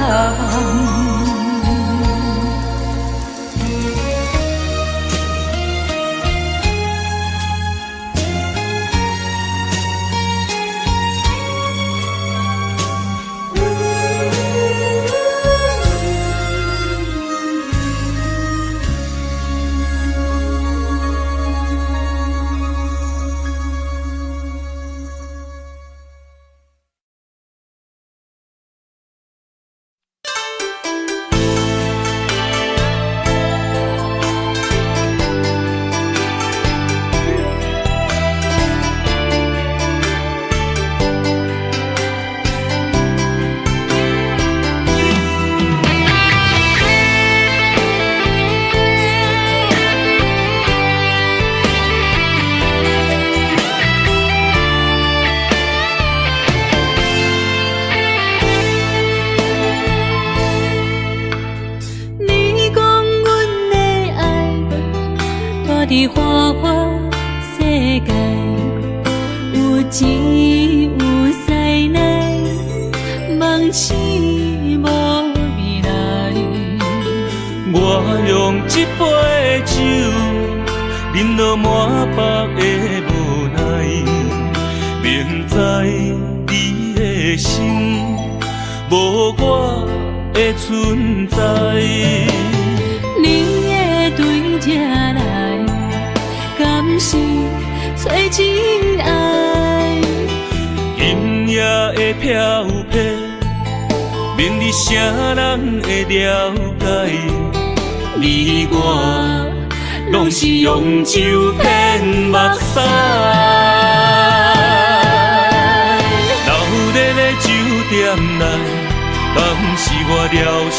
你講阮的愛，蹛佇花花世界，有錢有勢內，夢醒無未來。我用這杯酒，飲到滿腹的無奈，明知你的心無我的存在。你會對這來，敢是找真愛？今夜的飄泊，免你啥人會了解？你我攏是用酒騙目屎。闹熱的酒店內，敢是我療傷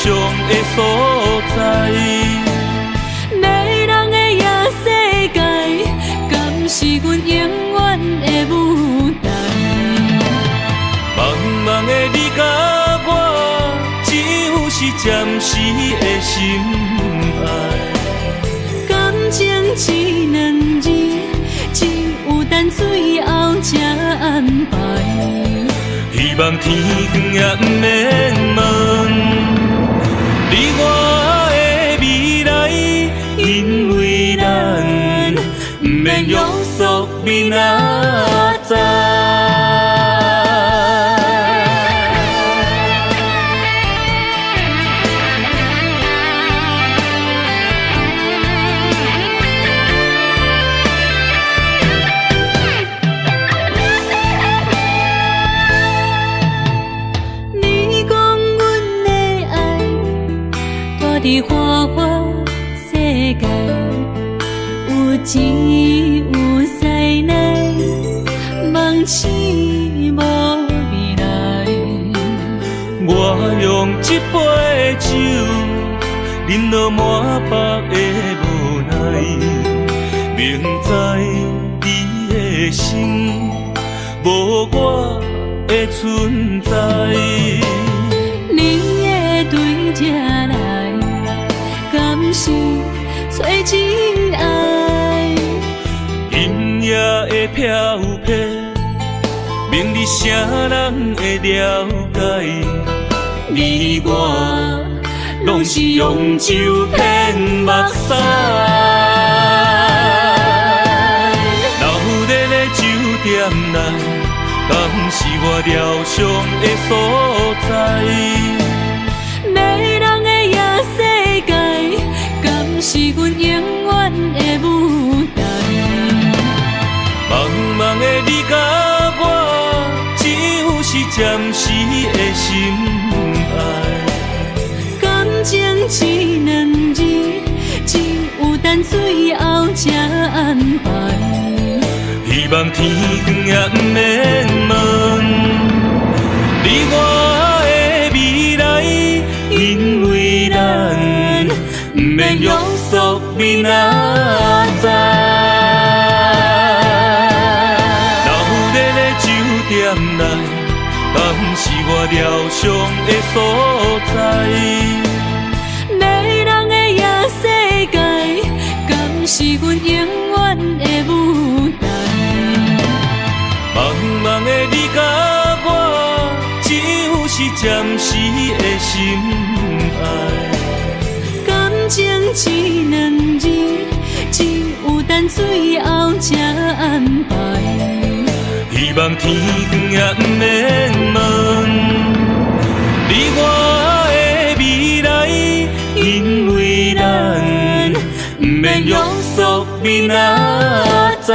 的所在？迷人的夜世界，敢是阮永遠的舞台？茫茫的你佮我，只有是暫時的心愛。感情這兩字，只有等最後才安排。希望天光也毋免問你我的未來，因為咱毋免約束明仔載。你講阮的愛，蹛佇花花世界，有錢有勢內，夢醒無未來。我用這杯酒，飲到滿腹的無奈，明知你的心無我的存在。你會對這來，敢是找真愛？今夜的飄泊，免你啥人會了解？你我攏是用酒騙目屎。鬧熱的酒店內，敢是我療傷的所在？迷人的夜世界，敢是阮永遠的舞台？茫茫的你佮我，暫時的心愛。感情這兩字，只有等最後才安排。希望天光也毋免問，你我的未來，因為咱毋免約束明仔載。鬧熱的酒店內，敢是我療傷的所在？迷人的夜世界，敢是阮永遠的舞台？茫茫的你佮我，只有是暫時的心愛。感情這兩字，只有等最後才安排。希望天光也毋免問，你我的未來，因為咱毋免約束明仔載。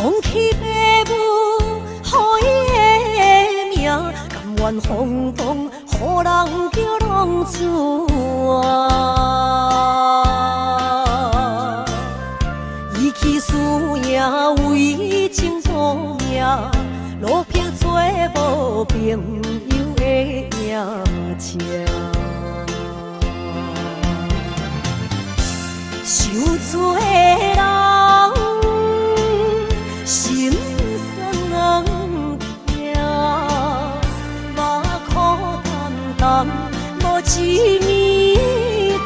放棄爸母予伊的名，甘願風動，予人叫浪子啊！伊去輸贏為情賭命，落魄做無朋友的影子。受罪的人心酸疼，目苦澹澹無一暝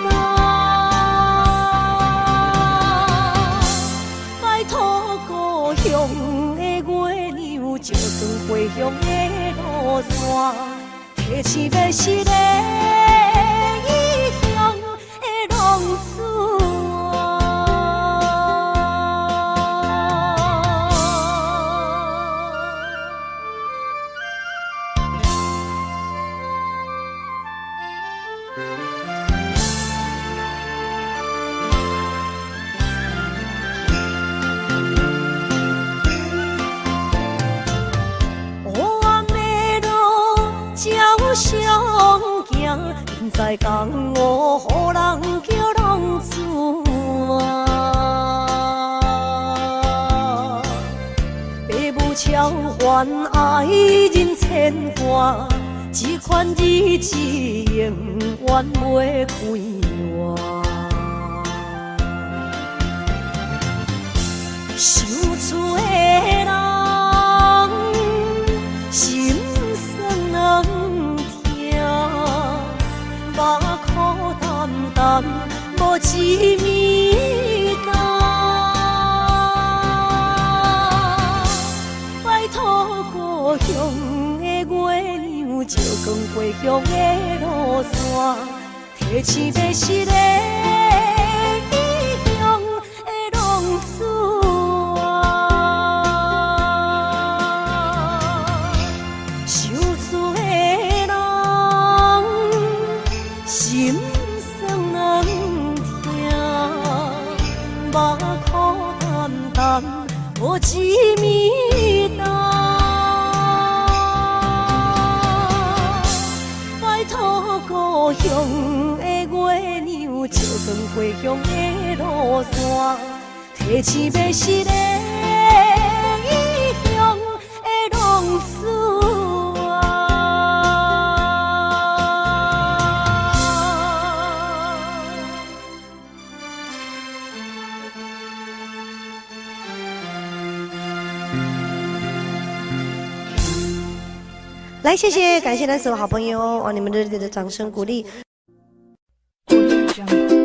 冬。拜託故鄉的月娘，照轉回鄉的路線，提醒迷失的異鄉的浪子。毋知江湖予人叫浪子啊，爸母超凡愛人牽掛，這款日子永遠袂快活。受罪的人心酸疼，目苦澹澹無一暝冬。拜託故鄉的月娘，照光回鄉的路線，提醒迷失的異鄉的浪子啊。受罪的人心酸疼，目苦澹澹無一暝冬。拜託故鄉的月娘，照光回鄉的路線，提醒迷失的異鄉的浪子啊。來，謝謝，感謝咱所有好朋友，哇，你們熱烈的掌聲鼓勵。 Audio Jungle.